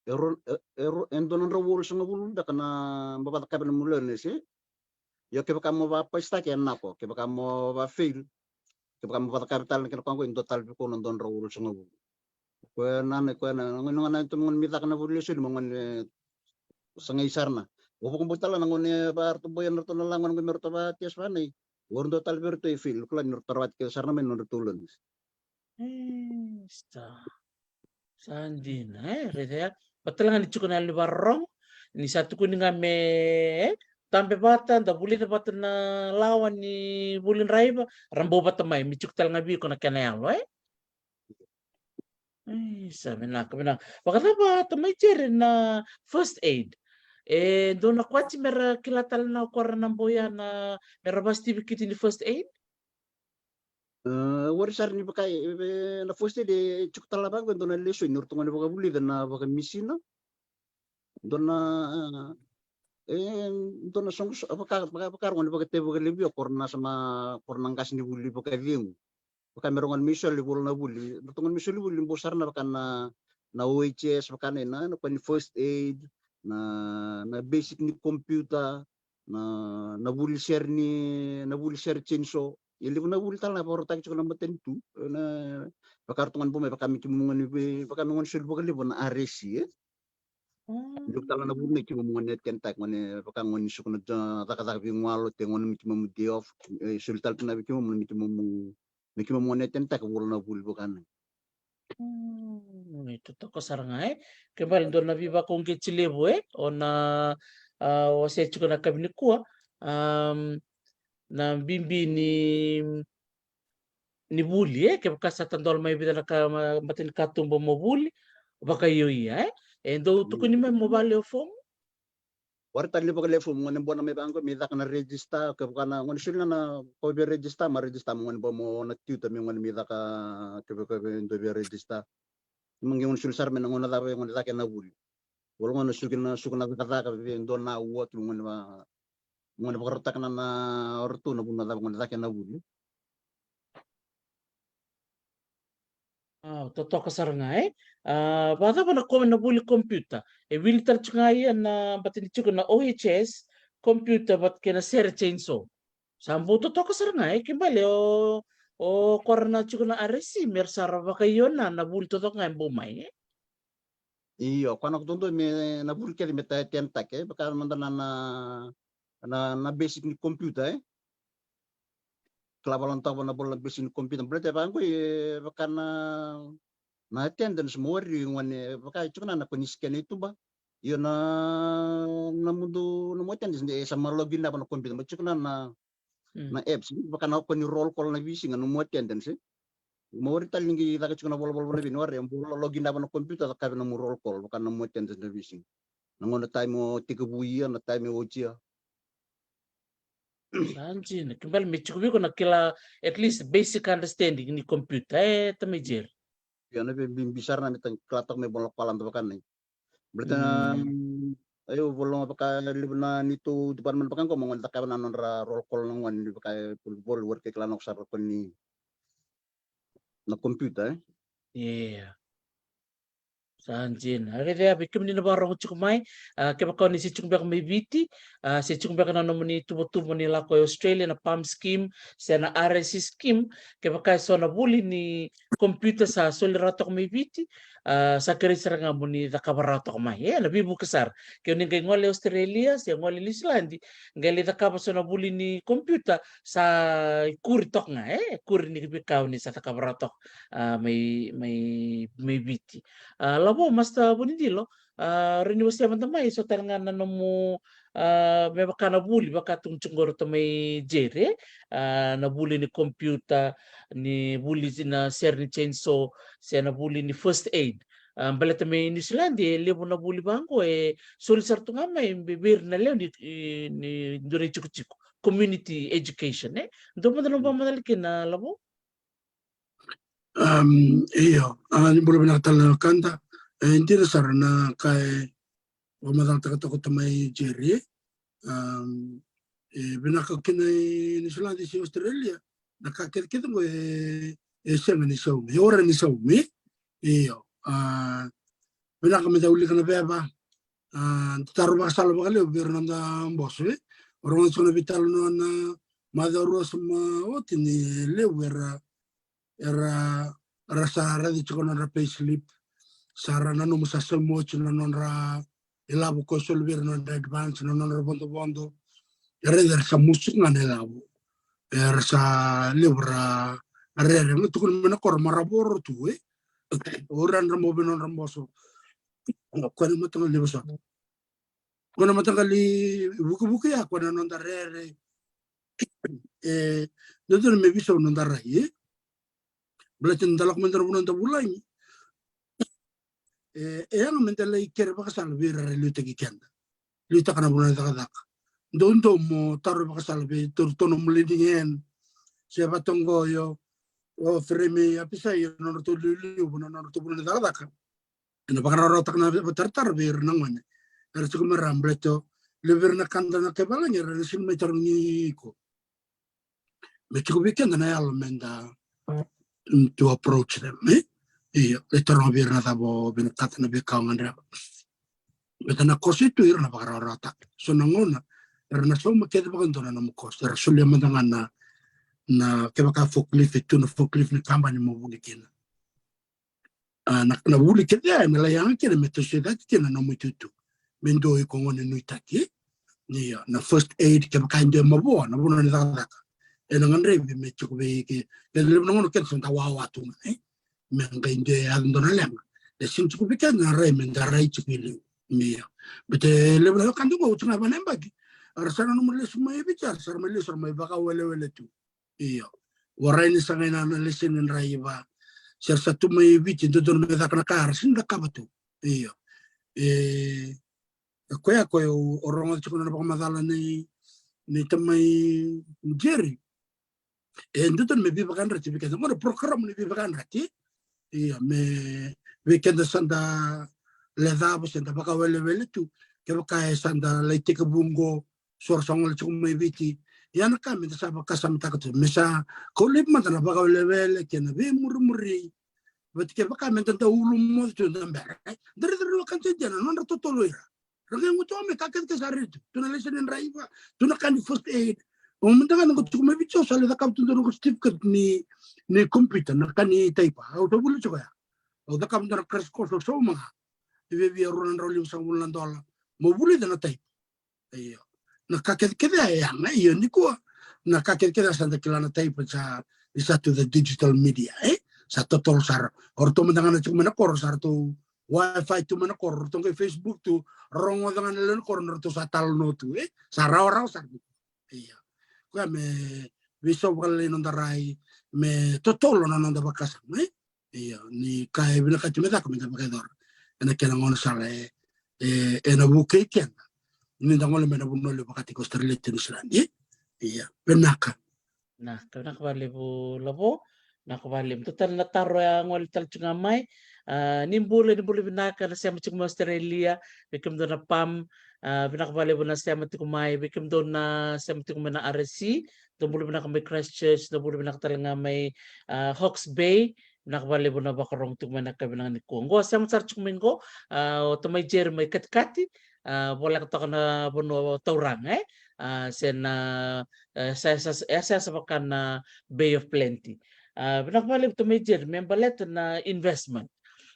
e ro, e, e ro, e dua na drau walusagavulu beka na bau vakacakava na nomu learners, e. Io, kevaka mo vakapaisitaki e nako, kevaka mo vakafail, kevaka mo vakacakava tale na kena koya qo, e dua tale vei koya na dua na drau walusagavulu. Koya na, na, koya na, na, na, na, na, na, mi caka na vuli lesoni, mo gone sagai sara na. O vakabauta tale na gone varatou boya na ratou na lagona qo me ratou vakatest vanai. O ratou tale vei ratou e fail, kila ni ratou rawati kece sara na mai na nodratou learnings. Esta. Sa dina, e, raica ya. Vata tale ga ni tiko na yalo ni vakarorogo, ni sa tukuni ga me, e, tabe vata, da vulica vata na lawa ni vuli draiva, ra bau vata mai, me tiko tale ga vei iko na kena yalo, e? Isa, vinaka, vinaka. Vakacava tamai Jere na first aid? E dua na kwati me ra kila tale na o koya ra na boya na, me ra vakasitivikiti ni first aid? E, warai sara ni vaka, e, e, na first aid e tiko tale vaka e dua na lesoni ni ratou gone vakavulica na vakamisina. Dua na, e, dua na soqosoqo, vaka, vaka, vaka, ratou gone vakatekivu vakalevu, o koya ra na sa ma, o koya ra na qasenivuli vakacegu. Vaka me ra gone mai soli vuli na vuli. Ratou gone mai soli vuli, bau sara na vaka na, na O H S, vaka na, na, na koya ni first aid, na, na basic ni computer, na, na vuli sere ni, na vuli sere chainsaw. E levu na vuli tale na vakarautaki tiko na matanitu. Na, vaka ratou gone bau mai, vaka me keimami gone vei, vaka me gone soli vakalevu na R S C, e? Mm. Levu tale na vuli na keimami gone attend-taki, gone vaka gone suka na ja-, cakacaka vei gone, te gone me keimami day off, e, soli tale tu na vei keimami, me keimami, me keimami gone attend-taki vula na vuli vaka na. Mm, e totoka sara ga, e. Ke bale dua na veivakauqeti levu, e, o na, a, o se tiko na kavi nikua, am, na bibi ni, ni vuli, e, kevaka sa tadola mai vica na ka, ma-, mata ni katuba mo vuli, vakaio ia, e. E dau tukuni mai mo vale o fomu? Warai tale ni vakalewe fomu, gone bona mai vaqo, me caka na register, kevaka na gone soli na, na ko via register, ma register mo gone bona mo na tutor, me gone me caka, kevaka, kevaka dua via register. Ima qai gone soli sara me na gone cava, gone caka na vuli. Volo gone suka na, suka na cakacaka, vei dua na ua, ki gone va, gone vakarautaka na, na oratou na vuna cava, gone caka na vuli. A, totoka sara ga, e. A, vakacava na ko-, na vuli computer? E wili tale tiko ga ia na, baleta ni tiko na O H S, computer vata kei na sere chainsaw. Sa bau totoka sara ga, e, ke bale o, o koya ra na tiko na R S C, me ra sa ra vakaio na, na vuli totoka ga e bau mai, e. Io, koya na ko dodonu me na vuli kece me ta attend-taki, e, vaka mada na, na, na, na basic ni computer, e. Kila vakalataka na vola na basic ni computer. Baleta vaqo, e, vaka na, na attendance mo warai gone, vaka tiko na, na ko ni scan i tuba. Io na, na mudu, na nomu attendance, e sa ma login ava na computer. Ma tiko na, na, mm, na apps, vaka na ko ni roll call na veisiga, na nomu attendance, e. Mo warai tale ni qai caka tiko na volavola vakavinaka, warai, mo lo-, login ava na computer, cakava na nomu roll call, vaka na nomu attendance na veisiga. Na gauna time o tekivu ia, na time o oti ia. Sa dina, ke bale me tiko vei iko na kila, at least basic understanding ni computer, e, tamai Jere. Io, na veibibi sara na me ta kila toka me vola koya lada vaka na. Baleta na, mm, io, vola vaka levu na neitou department vaka qo, mo gone cakava na nodra roll call na gone ni vaka e volivoli, warai ke kila na ko sara ko ni na computer, e? Io. Sa dina. Raica ya, vei kemuni na vakarorogo tiko mai, a, kevaka o ni se tiko beka mai Viti, a, se tiko beka na nomuni tuvatuva ni lako i Australia, na PALM scheme, se na R S C scheme, kevaka e so na vuli ni computer sa soli rawa toka mai Viti, a, sa kerei sara ga mo ni cakava rawa toka mai. E, na veivuke sara. Ke o ni qai gole i Australia, se gole i Niusiladi, qai lai cakava so na vuli ni computer, sa ikuri toka ga, e, ikuri ni veika o ni sa cakava rawa toka, a, mai, mai, mai Viti. A, Lavo, Master Vunidilo, a, rawa ni wasea mada mai, so tale ga na nomu, a, me vaka na vuli, vaka tukuni tiko qori o tamai Jere, a, na vuli ni computer, ni vuli na sere ni chainsaw, se na vuli ni first aid. A, baleta mai Niusiladi, e levu na vuli vaqo, e soli sara tu ga mai, vei ira na lewe ni, ni dua na itikotiko. Community education, e? Dua mada na, mm, vakamacala kina, Lavo? Am, io, a, ni bula vinaka tale na wekada. E, dina sara na ka e vakamacalataka toka o tamai Jere. Am, e vinaka kina i Niusiladi se Australia, na ka kecekece qo e, e sega ni saumi, e ora ni saumi. Io, a, vinaka me da wilika na veva. A, da taro vakasala vakalevu vei ira na noda boso, e. O rogoca tiko na veitalanoa na macawa rua sa mai oti ni levu era, era, era sa raica tiko na nodra payslip. Sa ra nanuma sa saumi oti na nodra ilavo ko soli vei ira na nodra advance, na nodra vodovodo. Era, era sa musu ga na ilavo. Era sa levu ra rere, ga tukuna mai na koro, ma ra voro tu, e. O ira na dra mo vei nodra boso. Ko na mataqali levu sa. Ko na mataqali vukivuki ya, ko na noda rere. E, dodonu me veisau noda rai, e. Baleta ni da lako mai dua na vanua da vulagi. E, e yaga me da lai kere vakasala vei ira era liutaki keda. Liutaka na vanua ni cakacaka. Doudou mo taro vakasala vei iratou na nomu leading hand. Se vatoqoyo, o Feremi, a Pisai, na nodratou liuliu, na nodratou vanua ni cakacaka. Ena vakarawarawataka na veitaratara vei ira na gone. Era tiko mai ra, baleta levu vei ira na ka da na kaivalagi, era na sega ni mai tarogi iko. Me tiko vei keda na yalo me da, mm, to approach them, e? Io, e taroga vei ira na cava o vinakata, na veika o gadreva. Baleta na course e tu, ira na vakarawarawataka. So na gauna era na sauma kece vakadua na nomu course, era solia mada ga na, na kevaka forklift e tu, na forklift ni kabani mo vuli kina. A, na, na vuli kece ya ena lai yaga kina me toso cake kina na nomu itutu. Me dua o iko gone nuitaki. Io, na first aid, kevaka e dua e mavoa na vanua ni cakacaka, ena gadrevi me tiko vei iko. Kena levu na gauna keda sa da wawa tu ga, e? Me qai dua e yaco dua na leqa, e sega ni tiko vei keda na rai me da rai tiko i liu. Io. Baleta e levu na wekada qo, oti ga e va na yabaki, era sa nanuma lesu mai Viti, era sa ra mai lesu, ra mai vakawelewele tu. Io. Warai ni sa qai na, na leseni draiva. Se ra sa tu mai Viti, dodonu me caka na ka, era sega ni cakava tu. Io. E, e koya, koya o, o rogoca tiko na vakamacala nei, nei tamai Jerry. E dodonu me veivakayadrati vei keda. Qo na program ni veivakayadrati. Io, me vei keda sa da lecava, se da vakawelewele tu. Kevaka e sa da lai tekivu qo, so ra sa gole tiko mai Viti. Ia na ka me da sa vakasamataka tu, me sa kau laivi mada na vakawelewele kei na veimurimuri. Vata kevaka me da dau ulu moce tu, da bera, e? Da raica rawa ka dede na nodra totolo ira. Ra qai gutuwa mai, ka kece ke sa raica tu. Tu na leseni draiva, tu na ka ni first aid. O mada ga na qo tiko mai Viti, au sa lai cakava tu dua na noqu certificate ni, ni computer, na ka ni taipa. Au sa vuli tiko ya. Au cakava dua na crash course, au sauma ga. E viavia rua na drau limasagavulu na dola. Mo vulica na taipa. Io. Na ka kecekece ya e yaga, io, nikua. Na ka kecekece ya sa da kila na taipa, sa, it's up to the digital media, e? Sa totolo sara. O ratou mada ga na tiko mai na koro, sa ratou wifi tu mai na koro, ratou qai Facebook tu, rogoca ga na lewe ni koro, na ratou sa talanoa tu, e? Sa rawarawa sara. Io. Koya me veisau vakalailai noda rai, me totolo na noda vakasama, e? Io, ni ka e vinakati me caka, me da vakayacora ena kena gaunisala e, e, ena vukei keda ni da gole mai na vanua levu vakataki Australia kei Niusiladi, e? Io, vinaka. Na, ka vinaka vakalevu Lavo. Vinaka vakalevu. Dua tale na taro ya gole tale tiko ga mai. A, ni bula, ni bula vinaka na sema tiko mai Australia, vei kemudou na Pam. A, vinaka vakalevu na sema tiko mai, vei kemudou na sema tiko mai na R S C. Dou bula vinaka mai Christchurch, dou bula vinaka tale ga mai, a, Hawke's Bay. Vinaka vakalevu na vakarogo tiko mai na ka vinaka nikua. Qo a sema sara tiko mai qo, a, o tamai Jerry mai Katikati, a, voleka toka na vanua o Tauraga, e? A, se na, e, sa, sa, sa, sa, sa vaka na Bay of Plenty. A, vinaka vakalevu tamai Jerry, me baleta na investment.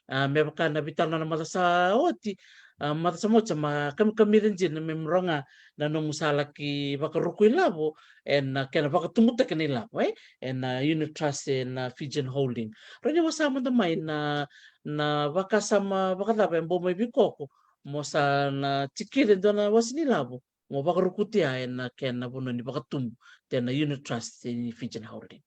A, me vaka na veitalanoa na macawa sa oti, a, macawa sa oti, sa ma kamikamica dina me, me rogo ga na nomu sa laki vakaruku ilavo, ena, a, kena vakatubutaki na ilavo, e? Ena, a, unit trust, ena, a, Fijian Holding. Rawa ni wasea mada mai na, na vakasama vakacava e bau mai vei iko, mo sa na tikina e dua na wase ni lavo mo vakarukutia ena kena vanua ni vakatubu, ena unit trust ni Fijian Holding.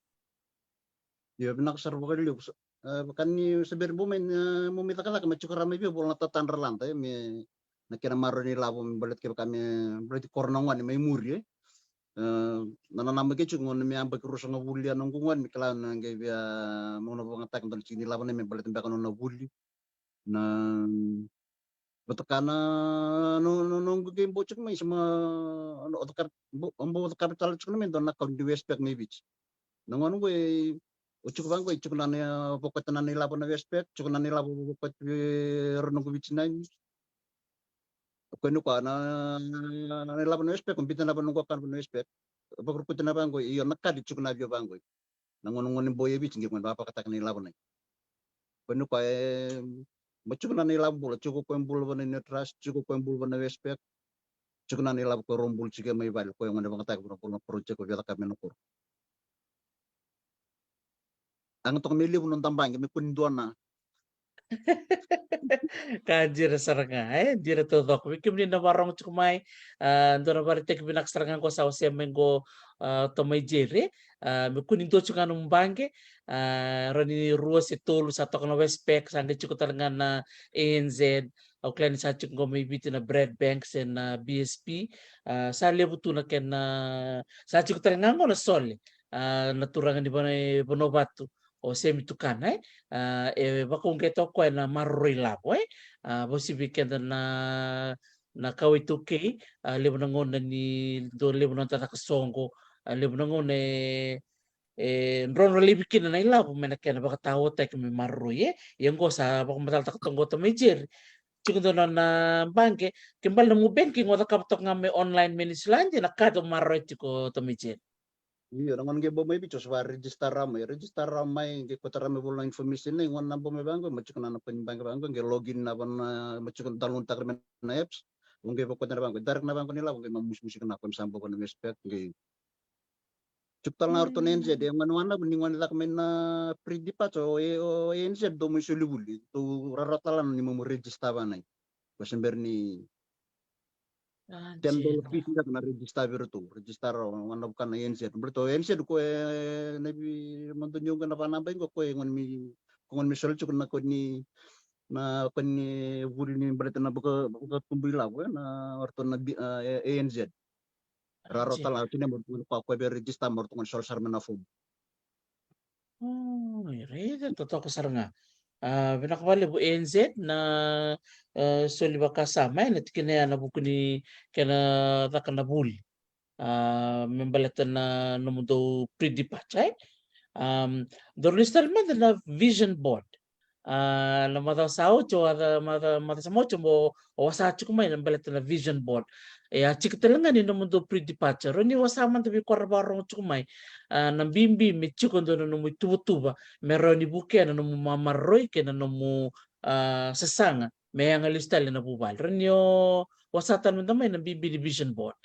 Io, vinaka sara vakalevu. Sa, e, vaka ni sa bera bau mai na, mo mai cakacaka, me tiko rawa mai vei au, vola na tatadra lada, e, me na kena maroroi ni lavo, me baleta kevaka me baleti koro na gone mai muri, e. E, na nanuma ke tiko gona me yabaki ruasagavulu ya na noqu gone, me kila na qai via, mo na vakayagataka dua na tiki ni lavo, na me baleta beka nona vuli. Na vata ka na, no, no, noqu qai bau tiko mai, sa ma, no, o cakava, bau, bau cakava tale tiko na me dua na account ni Westpac mai Viti. Na gauna qo e, o tiko vaqo, e tiko na, na vakoti na, na ilavo na Westpac, tiko na, na ilavo vakoti vei ira noqu Viti nine. Ko ni koya na, na ilavo na Westpac, ko biuta na ilavo na noqu account na Westpac. Vakarukuti na vaqo, io na kadi tiko na via vaqo. Na gone, gone boi e Viti qai gone vakavakataka na ilavo na. Ko ni koya e, ma tiko na, na ilavo bula, tiko ko e bula vana Unit Trust, tiko ko e bula vana Westpac. Tiko na, na ilavo ko e rau bula tiko mai vale, ko e gone vakayagataka vana bula na project ko via caka mai na koro. Yaga toka me levu noda baqe, me kua ni dua na. Ka dina sara ga, e, dina taucoko. Vei kemuni na vakarorogo tiko mai, a, dua na vakaraitaki vinaka sara ga qo sa wasea mai qo, a, Tamai Jerry, a, me kua ni dua tiko ga nomu baqe, a, rawa ni rua se tolu, sa toka na Westpac, sa qai tiko tale ga na A N Z, au kila ni sa tiko qo mai Viti na Bradbank se na B S P, a, sa levu tu na kena, sa tiko tale ga qo na Sole, a, na turaga ni Vana-, Vanuavatu, o Semi Tukana, e. A, e vakauqeta o koya na maroroi lavo, e. A, vauci vei keda na, na kawa iTaukei, a, levu na gauna ni dua levu na noda caka soqo, a, levu na gauna e, e drodro laivi kina na ilavo mai na kena vakataotaki me maroroi, e. Ia qo sa vakamacalataka toka qo Tamai Jerry. Tiko dua na, na baqe, ke bale na nomu banking o cakava toka ga me online me ni siladi, na kadi o maroroi tiko Tamai Jerry. Io, na gauna qai bau mai Viti, o sa vaka register rawa mai, register rawa mai, qai kauta rawa mai volo na information nei gauna na bau mai vaqo, ma tiko na, na koni baqe vaqo, qai login na vana, ma tiko na download taka mai na apps, o qai vakauta na vaqo, direct na vaqo ni lavo, qai ma musumusuka na ko sa bau vana Westpac, qai tiko tale na ratou na A N Z, e gauna wana ni gauna caka mai na pre-departure, o, o A N Z dou mai soli vuli, dou rarawa tale na ni mo register vanai. Ko se bera ni ten dollar fees ga na register vei iratou, register rawa na vuka na A N Z. Baleta o A N Z ko e na vei mada ni oqo na vanaba iqo ko e gone mai, ko gone mai soli tiko na ko ni, na ko ni vuli ni baleta na vaka, vakatubu ilavo, e, na ratou na bi-, a, e, A N Z. Rarawa tale na tiko ni mo ratou ko e via register mo ratou gone soli sara mai na form. O, e raica, totoka sara ga. A, vinaka vakalevu A N Z na, e, soli vakasama, e, na tikina ya na vuku ni kena caka na vuli. A, me baleta na nomudou pre-departure, e. Am, dou lesu tale mada na vision board. A, na macawa sa oti, o a, macawa, macawa sa oti mo, o wasa tiko mai na baleta na vision board. E a tiko tale ga ni nomudou pre-departure. Rawa ni wasa mada vei koya ra vakarorogo tiko mai. A, na bibi me tiko dua na nomu ituvatuva me rawa ni vukea na nomu mamaroroi kei na nomu, a, sasaga me yaga lesu tale na vuvale. Rawa ni o wasa tale mada mai na bibi ni vision board.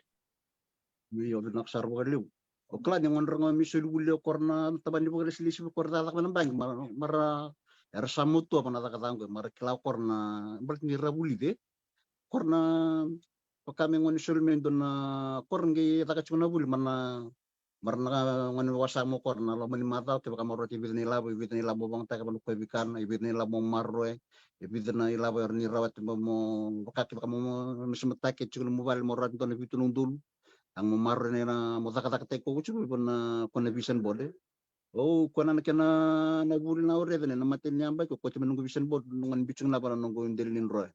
Io, vinaka sara vakalevu. O kila ni gauna ra ga mai soli vuli o koya na tabana ni vakalesilesi vei koya ra cakacaka mai na baqe, ma, ma ra, era sa matua va na cakacaka qo, ma ra kila o koya na, baleta ni ra vulica o koya na, vaka me gone soli mai dua na, o koya qai caka tiko na vuli, ma na, ma ra na gone wasa mo koya na loma ni macawa, kevaka mo rauta e vica na ilavo, e vica na ilavo mo vakayagataka vana ko e veikana, e vica na ilavo mo maroroya, e vica na ilavo era ni rawati mo, mo vaka kevaka mo, mo, mo semataki tiko nomu vale mo rawati dua na vitu na udolu. Yaga mo maroroi na, mo cakacakataki koya tiko vei na, ko na vision board, e. O, ko na, na kena na vuli na au raica na, na imatai ni yabaki, o koya tiko mai noqu vision board, noqu na biu tiko na vana noqu deli ni droya.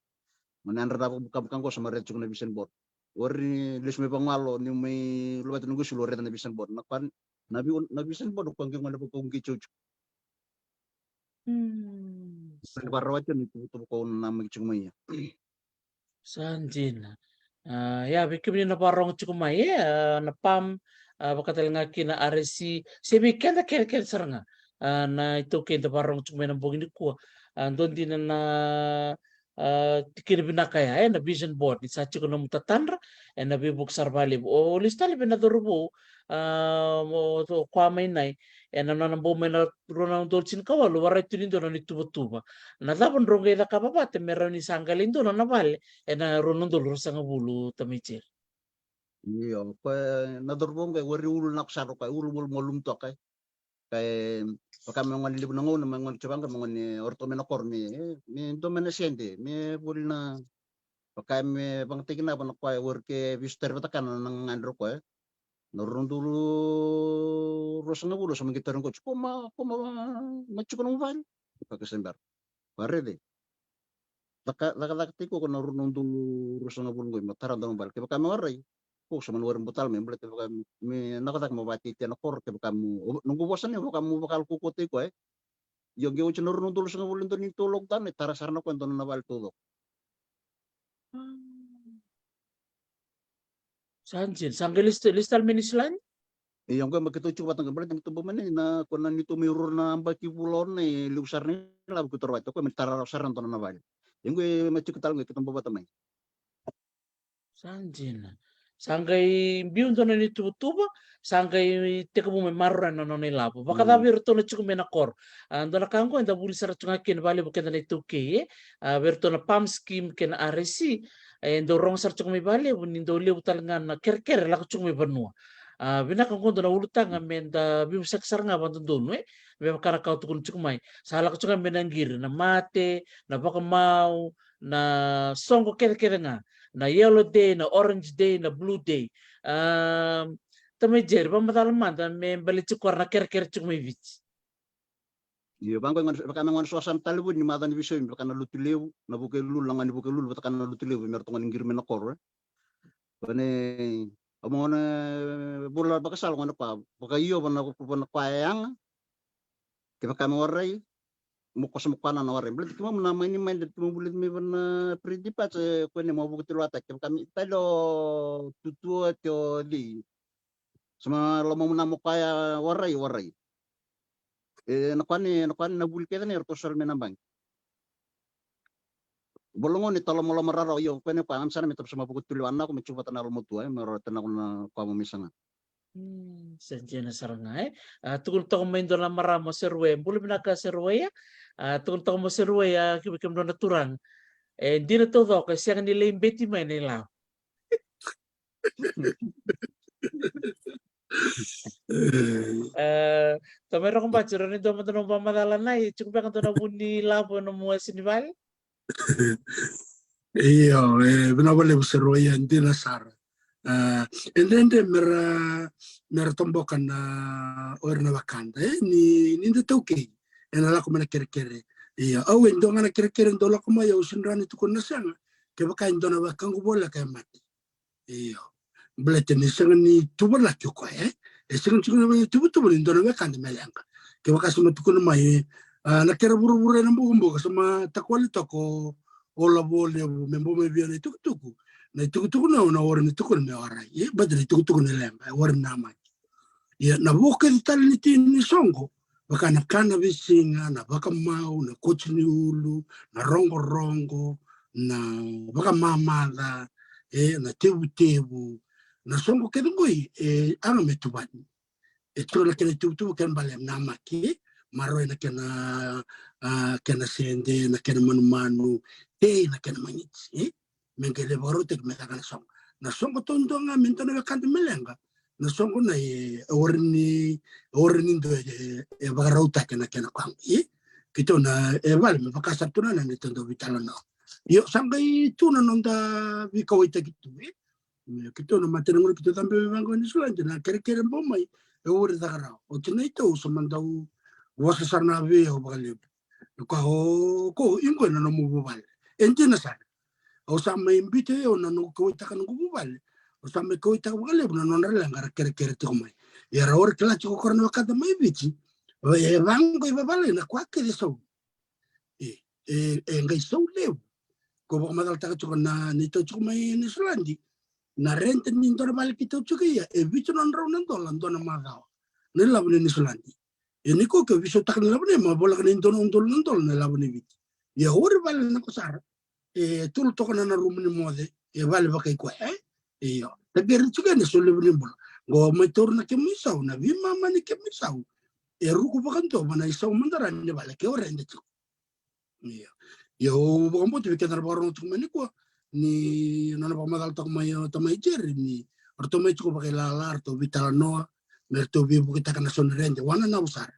Mo na yadra na vakabukabukaqo sa mai raica tiko na vision board. O ira ni lesu mai vagalo, ni mai luvata noqu isulu, o raica na vision board. Na koya, na vi-, na vision board, o koya qai gone vakauqeti au tiko. Mm. Sa ni vakarawati au na ituvatuva ko au na namaki tiko mai ia. Sa dina. A, ia, vei kemuni na vakarorogo tiko mai, e, a, na PAM, a, vaka tale ga kina R S C, se vei keda kece, kece sara ga. A, na iTaukei da vakarorogo tiko mai na bogi nikua. A, dua dina na, a, tikina vinaka ya, e, na vision board, ni sa tiko nomu tatadra, e, na veivuke sara vakalevu. O lesu tale vei na cauravou, a, o, o koya mai Nai, e, na nona bau mai na rua na udolu tinikawalu, vakaraici tu ni dua na nona ituvatuva. Na cava drau qai cakava vata me rawa ni sa qai lai dua na nona vale ena rua na udolu ruasagavulu, Tamai Jerry? Io, o koya na cauravou qai, o ira ulu na ko sa ro koya, ulu, ulu malumu toka. Ka e, vaka me gone levu na gauna, me gone tiko vaqo, me gone o ratou mai na koro, me, me dua mai na sede, me vuli na, vaka me vakayagataki na vana koya, o ira ke veisotari vata kaya na gagadre o koya. Na rua na udolu ruasagavulu, sa mai qai tarogi koya, ko ma, ko ma, ma tiko nomu vale? Vaka se bera. Vakaraica. Caka, cakacakataki koya na rua na udolu ruasagavulu qo, me tara dua na vale. Kevaka me warai, ko sa mani warai butala me baleta vaka me na ka caka mo vakateitei na koro, kevaka mo, noqu vosa ni vaka mo vakalukauataki koya, e. Io, qai oti na rua na udolu ruasagavulu, dua ni tou lockdown, e tara sara na koya dua na vale taucoko. Sa dina, sa qai lesu, lesu tale mai Niusiladi? Ia, qo e mai keitou tiko vata qo, baleta ni keitou bau mai na, ko na neitou mai rua na yabaki vula ono e levu sara na ilavo keitou rawata, ko e mai tara rawa sara na dua na vale. Ia qo e mai tiko tale qo keitou bau vata mai. Sa dina. Sa qai biu dua na neitou tuvatuva, sa qai tekivu mai maroroya na nona ilavo. Vakacava vei iratou na tiko mai na koro? A, dua na ka qo eda vuli sara tiko ga kina vakalevu keda na iTaukei, e? A, vei iratou na PALM scheme kei na RSE, e dau rogo sara tiko mai vakalevu ni dau levu tale ga na kerekere lako tiko mai vanua. A, vinaka qo dua na ulutaga me da veivosaki sara ga vakadodonu, e? Me vaka na ka o tukuna tiko mai. Sa lako tiko ga mai na qiri, na mate, na vakamau, na soqo kecekece ga, na yellow day, na orange day, na blue day. A, tamai Jerry, vakamacala mada me baleti koya na kerekere tiko mai Viti. Io, vaqo e gone, vaka me gone sosa na talevoni ni macawa ni veisaumi, vaka na Lotulevu, na Vukelulu, na gone ni Vukelulu, vaka na Lotulevu, me ratou gone qiri mai na koro, e. Vane, au mo gone vula vakasala gone koya, vakaio vana, vana koya e yaga, kevaka me warai, mo koso mo koya na warai. Baleta keimami na mai ni mai, da keimami vuli mai vana pre-depart, e, koya ne mo vuki tilo ata, kevaka me tale o tutua, te o cei. Sa ma lomamu na mo koya warai, warai. E, na koya ni, na koya ni na vuli kece ni ratou soli mai na baqe. Vologo ni talomaloma rarau, io, koya ni koya, gana sara me tabu sa ma vuki tilo anako, me tiko vata na lomatua, e, me rau tena ko na koya mo mai saga. Mm, sa dina sara ga, e. A, tukuna toka mai dua na marama o Seruwaia, bula vinaka Seruwaia. A, tukuna toka mai o Seruwaia, a, kei, kei dua na turaga. E, dina taucoko, e sega ni lai beti mai na ilavo. E, tamai Rokobati, rau ni dua mada na vakamacala na, e tiko beka dua na vu ni lavo ena nomu wase ni vale? Io, e, vinaka vakalevu Seruwaia, dina sara. A, e dredre mera, mera toboka na, o ira na wekada, e, ni, ni da taukei, ena lako mai na kerekere. Io, au e dua ga na kerekere, dau lako mai, au sega ni tukuna na sega, kevaka e dua na wekaqu voleka e mate. Io. Baleta ni sega ni tuvalaki o koya, e? E sega ni tiko na veituvatuva ni dua na wekada me leqa. Kevaka sa ma tukuna mai, a, na kere vuravura ena bukabuka, sa ma takuali toka o Lavolevu me bau mai via na itukutuku. Na itukutuku na, na ori ni tukuna me warai. E, baleta na itukutuku na leqa, e ori na maki. Ia, na vo kece tale ni tini ni soqo, vaka na kana veisiga, na vakamau, na koti ni ulu, na rogorogo, na vakamamaca, e, na tevutevu, na soqo kece qoi, e, yaga me tuvani. E tiko na kena ituvatuva kena bale na maki, maroroi na kena, a, kena sede, na kena manumanu, tei na kena magiti, e? Me qai lai vakarautaki me caka na soqo. Na soqo taudua ga me dua na wekada me leqa. Na soqo na e, e ori ni, e ori ni dua e, e vakarautaki na kena koya. E? Keitou na, e vale me vaka sa tu na na neitou dau veitalanoa. Io, sa qai tu na noda veikauwaitaki tu, e? Io, keitou na matana gona keitou cabe mai vaqo e Niusiladi, na kerekere bau mai, e ori caka rawa. Oti na itou sa ma dau vosa sara na vei au vakalevu. Ka o, ko, iqo na nomu vuvale. E dina sara. Au sa mai biuta o yau na noqu kauwaitaka noqu vuvale. Au sa mai kauwaitaka vakalevu na nodra leqa ra kerekere tiko mai. Ia ra ori kila tiko ko ra na wekada mai Viti. E vaqo i vavalagi na koya kece e sau. E, e, e qai sau levu. Ko vakamacalataka tiko na neitou tiko mai Niusiladi. Na rent ni dua na vale keitou tiko ia, e vitu na drau na dola dua na macawa. Na ilavo ni Niusiladi. Ia ni ko ke veisautaka na ilavo nei, ma voleka ni dua na udolu na dola na ilavo ni Viti. Ia ori vale na ko sara. E tolu toka na rumu ni moce, e vale vakai koya, e? Io. Takeri tiko ena so levu ni bula. Qo mai taura na kemu isau, na veimama ni kemu isau. E ruku vakadua, va na isau madara ni vale, ke o rede tiko. Io. Io, au vakabauta vei keda na vakarorogo tiko mai nikua, ni nona vakamacalataka mai o tamai Jerry, ni ratou mai tiko vakailala, ratou veitalanoa, me ratou veivuketaka na sau ni rede, wana na usara.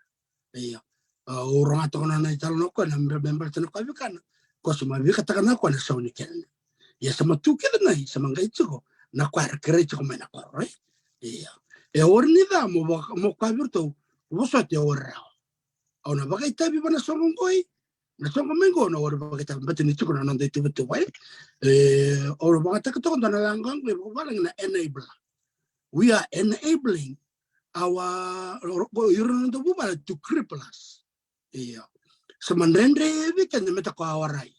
Io. A, au rogataka nona italanoa koya, na me, me baleta na koya vei kana, koya sa ma vikataka na koya na sau ni kena. Ia sa ma tu kece na i, sa ma qai tiko, na koya era kerei tiko mai na koro, e? Io. E ori ni ca, mo vaka, mo koya vei ratou, vosoti e ori rawa. Au na vakaitavi va na soqo qoi. Na soqo mai qo na ori vakaitavi, baleta ni tiko na noda ituvatuva, e. E, au na vakataka toka dua na laga qo e vakavalagi na enabler. We are enabling our, ro-, ro-, ira na noda vuvale to cripple us. Io. Sa ma dredre vei keda me ta koya warai.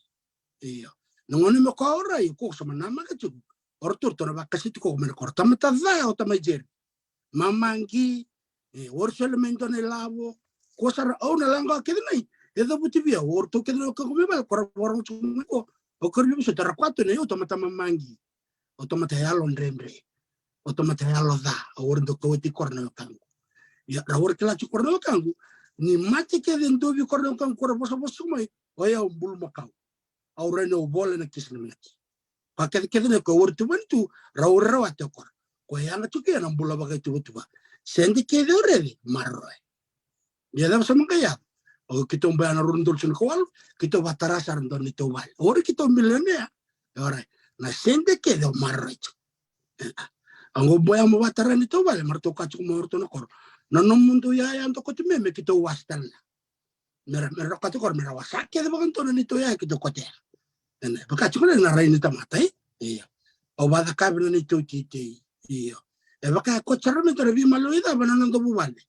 Io. Na gauna me koya warai, ko sa ma namaka tiko. O ratou ratou na vakaseti koya mai na koro. Tamata ca o tamai Jeri. Mamaqi, e, o ira soli mai dua na ilavo. Ko sara au na laga kece mai. E cavuti vei au, o ratou kece na wekaqu mai vale, ko ra vakarogo tiko mai ko. O koro vei vosoti, ra kua tu na i au tamata mamaqi. O tamata yalo dredre. O tamata yalo ca. O ira dau kauwai tiko koro na wekaqu. Ia, ra ori kila tiko koro na wekaqu. Ni mate kece dua vei koro na wekaqu, ko ra vosavosa tiko mai. O yau bulumakau. Au rai ni au vola na kisi na meke. Ka kece kece na ko ori tuvani tu, ra ori rawati o koro. Ko yaga tiko ia na bula vakaituvatuva. Sede kece o rece, maroroya. Ia cava sa maqai yaco? O keitou baya na rua na udolu tiko na kawalu, keitou vatara sara dua na neitou vale. O ori keitou milionea. E orai, na sede kece o maroroya tiko. E, a. Oqo baya mo vatara na neitou vale, ma ratou ka tiko mai o ratou na koro. Na nomudou yaya dau koto mai me keitou wasa tale na. Me ra, me ra kati koro, me ra wasa kece vakadua na neitou yaya keitou kotea. Ena, vaka tiko na rai ni tamata, e? Io. Au vacakavi na neitou teitei. Io. E vaka e koto sara me dua na veimaliwai cava na noda vuvale.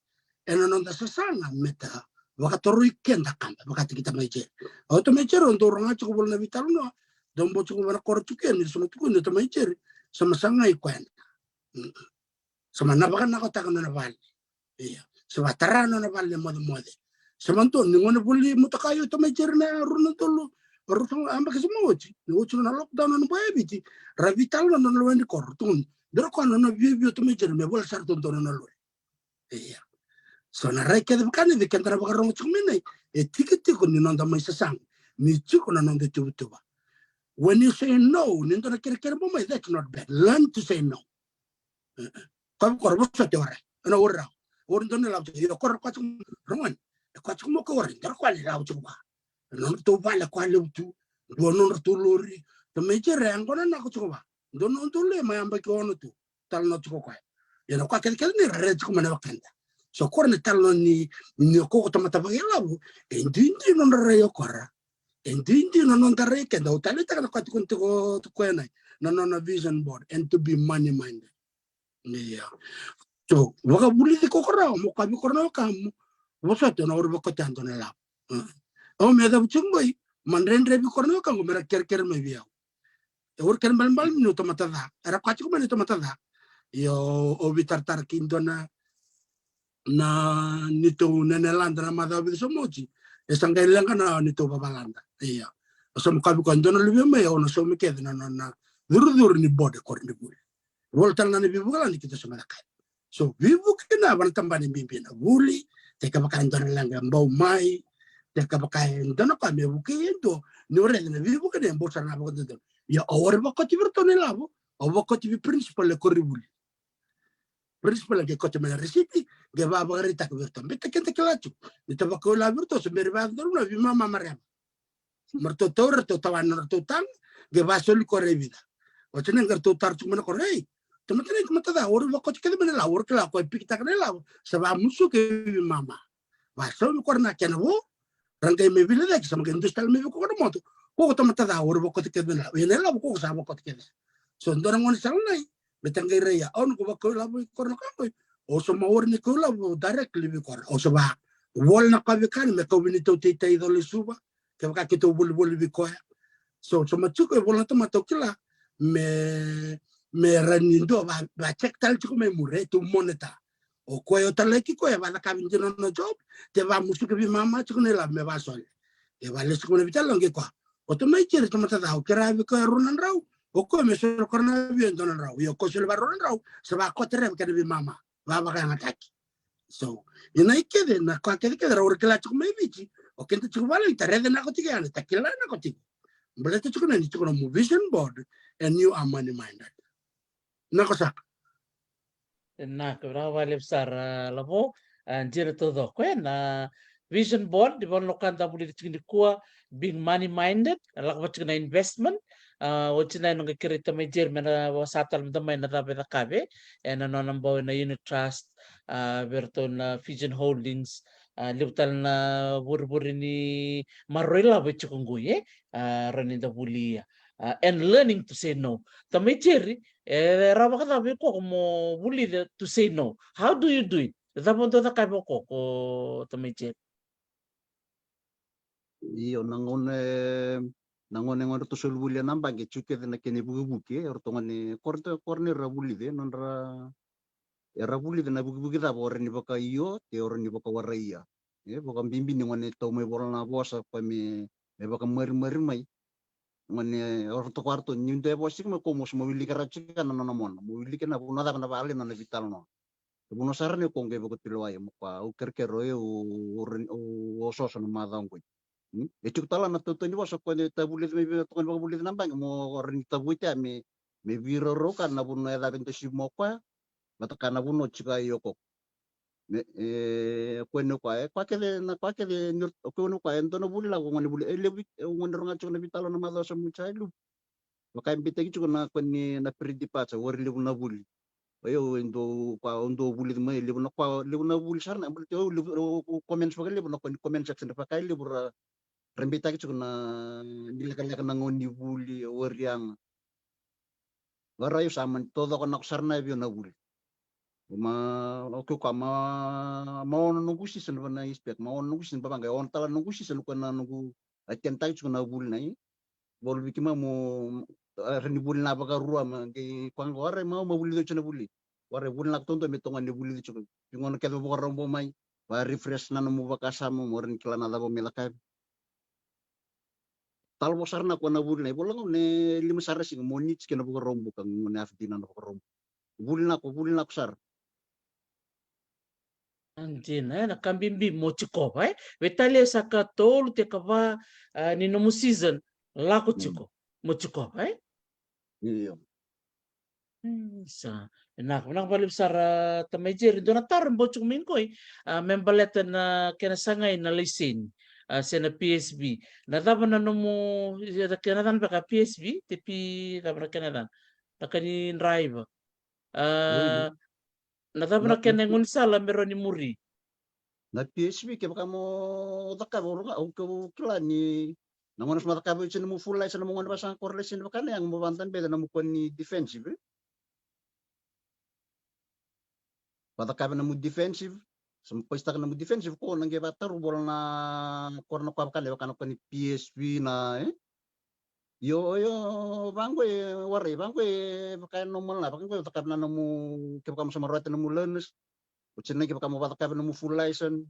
Ena noda sasaga me ta vakatoroi keda kaba, vaka tiki tamai Jeri. Au tamai Jeri, au dau roga tiko vula na veitalanoa. Dau bau tiko vana koro tiko yani, so na tukuni tamai Jeri. Sa ma sagai koya. Mm. Sa ma na vakanakotaka nona vale. Ia. Sa vatara nona vale na mocemoce. Sa ma dua ni gone voli motoka io tamai Jeri na rua na udolu. Rua na yabaki sa ma oti. Ni oti na lockdown na Boya Viti. Ra vitala nona lori ni koro. Tukuni. Dua na koya nona viavia tamai Jeri me vola sara tu dua nona lori. Ia. So na rai kece vaka ni vei keda na vakarogo tiko mai nai. E tikitiki ni noda mai sasaga. Ni tiko na noda tuvatuva. When you say no, ni dua na kerekere mo mai, that's not bad. Learn to say no. Ka vukoro vosoti, ora. Ena ori rawa. Ori dua na ilavo tiko. Io, koro koya tiko. Rogoni. E koya tiko mo ka ori. Dua koya na ilavo tiko va. Nona tou vale koya levu tu. Dua nona tou lori. Tamai Jeri, e gona nako tiko va. Dua nona tou lori ma yabaki ono tu. Talanoa tiko koya. Ia na koya kece kece ni rere tiko mai na wekada. So koro na talanoa ni, ni o koko tamata vakailavo. E duidui nona rai o kora. E duidui na noda rai keda. Au taleitaka na koya tiko tiko tiko koya nai. Na nona vision board. And to be money minded. Ia. So, vakavulici kokorau, mo kavi koro na wekamu, vosoti au na ori vakoti yadua na lavo. Mm. Au me cavu tiko qoi, ma dredre vi koro na wekamu, me ra kerekere mai vei au. E ori kere balebale ni au tamata ca, era kua tiko mai ni tamata ca. Io, au veitaratara ki dua na, na nitou nene lada na macawa vica sa moti. E sa qai leqa na nitou vavalada. Ia. Au sa mo kavi koya dua na luvia mai, au na saumi kece na, na, na curucuru ni board e koronivuli. Vola tale ga na veivuke lani keitou sa mai cakava. So veivuke na va na tabana e bibi na vuli, te kevaka e dua na leqa e bau mai, te kevaka e dua na ka me vukei e dua, ni o raica na veivuke na e bau sara na vakadodonu. Ia au ori vakoti vei iratou na ilavo, au vakoti vei principal e koronivuli. Principal e qai koto mai na risiti, qai vavakaraitaki vei iratou. Beta keda kila tu, ni ta vakau ilavo vei iratou, se me ri vakadodonu na veimama mareva. Ma ratou taura, ratou tawana, ratou taga, qai vasoli koya e vica. Oti na qai ratou tara tiko mai na koro, ei, tamata nei, tamata ca, ori vakoti kece mai na ilavo, ori kila koya e pikitaka na ilavo, sa vamusuki e veimama. Vasaumi koya na kena vo, ra qai mai vilicaki, sa ma qai dusi tale mai vei koya na moto, koko tamata ca, ori vakoti kece mai na ilavo, ia na ilavo koko sa vakoti kece. So dua na gone sa lai, me ta qai rai ia, au na qai vakau ilavo i koro na ka qoi, au sa ma ori ni kau ilavo directly vei koro, au sa va, vola na ka vei kani, me kau vei neitou taitai Colo i Suva, kevaka keitou volivoli vei koya. So, so ma tiko e vola na tamata au kila me, me ra ni dua va, va check tale tiko mai muri, e tu monitor. O koya o talaki koya, va cakavi dina na job, te va musuki veimama tiko na ilavo me va sole. E va lesu tiko na vitala qai koya. O tamai Jeri tamata ca, o kera vei koya rua na drau. O koya me sole koya na via dua na drau. Io koya sole va rua na drau, sa va kote reva kena veimama. Va vakayagataki. So, ina i kece, na ka kece kece, ra ori kila tiko mai Viti, o keda tiko vale, ta rece nako tiko yani, ta kila nako tiko. Baleta tiko na ni tiko na mo vision board, and you are money minded. Nako saka. Na ka vaka vale sara lavo, a, dira taucoko, e, na vision board, di vana loka da vuli tiko ni kua, being money minded, lako vata tiko na investment, a, oti na ino ga kere tamai Jeri, me na vasa tale mada mai na cava e cakave, e na nona bau na unit trust, a, vei ratou na Fijian Holdings, a, levu tale na vurivuri ni maroroi lavo e tiko qoi, e, a, ra ni da vuli ia. A, and learning to say no. Tamai Jeri, e rawa vakacava vei koko mo vulica to say no? How do you do it? Cava dau cakava o koko, tamai Jeri? Io, na gauna e Na gone, gone ratou soli voli ena baqe, e tiko kece na kena ivukivuki, e, o ratou gone, ko ratou, ko ratou ni ra vulici, e, nodra, era vulici na vukivuki cava o rawa ni vakaio, ke o rawa ni vakawaraia. E, vakabibi ni gone tau mai vola na vosa, koya me, me vakamarimari mai. Gone, o ratou ko ratou, ni dua e vosa tiko mai, ko mo se mo wilika rawa tiko na nona mona. Mo wilika na vanua cava na vale na nona veitalanoa. E vanua sara ni ko qai vakatulewa ya, mo koya, au kerekere o yau, au, au, au, au osooso na macawa qoi. Hmm? E tiko tale na tautau ni vosa, ko ni tavulici mai vei tokoni vakavulici na baqe, mo rawa ni tavuti ya me, me veiraurau ka na vanua e cava e dau sivi mai o koya, vata ka na vanua tiko ai o koko. Me, e, ko ni koya, e, koya kece, na koya kece, ni, ko ni koya, e dua na vuli lako, gone vuli, e levu, e gone roga tiko na veitalanoa na macawa sa mucha e levu. Vaka e beitaki tiko na ko ni na pre-departure, wari levu na vuli. O yau e dua, koya, au dau vulici mai, levu na koya, levu na vuli sara na, baleta au levu, au, au comments vakalevu na ko ni comment section, vaka e levu ra, ra beitaki tiko na ni lekaleka na gauna ni vuli, wari yaga. Vara io sa mani taucoko na ko sara na vei au na vuli. Ma, o ke koya ma, ma ono noqu season vana inspect, ma ono noqu season, vavaqai ono tale noqu season ko na noqu attend taki tiko na vuli na i. Volivoliti keimami, a, rawa ni vuli na vakarua, ma qai koya qo, "Alright, ma, ma vulici oti na vuli." Alright, vuli na ka taudua me tokoni vulici tiko. Io, gauna kece vakarau bau mai, va refresh na nomu vakasama, mo rawa ni kila na cava me caka. Talavo sara na ko na vuli na i vola gauna e lima sara siga mo niti kei na vakarau buka, gauna e half day na vakarau buka. Vuli na ko, vuli na ko sara. A, dina, e, na ka bibi mo tikova, e? Veitalia sa ka tolu, te ka va, a, ni nomu season, lako tiko, mo tikova, e? Io. Mm, sa, e, na, na vale sara tamai Jerry, dua na taro bau tiko mai qoi, a, me baleta na kena sagai na laiseni, a, se na P S V. Na cava na nomu, e, na kena cana beka P S V, te pi, cava na kena cana? Na ka ni draiva. A, na cava na kena gaunisala me rawa ni muri? Na P S V, kevaka mo cakava, au roga, au, au kila ni na gauna sa mo cakava oti na nomu full license, na nomu gauna vasaga ko ra laiseni vaka na yaga, mo vadabe na nomu ko ni defensive, e? Vacakava na nomu defensive, sa mo paisitaka na nomu defensive, ko na qai vataru vola na ko ra na ko vaka na, vaka na ko ni P S V na, e? Io, io, vaqo e warai, vaqo e vaka e normal na, vaqo e cakava na nomu, kevaka mo sa maroroi na nomu learners, oti na qai kevaka mo vacakava na nomu full license,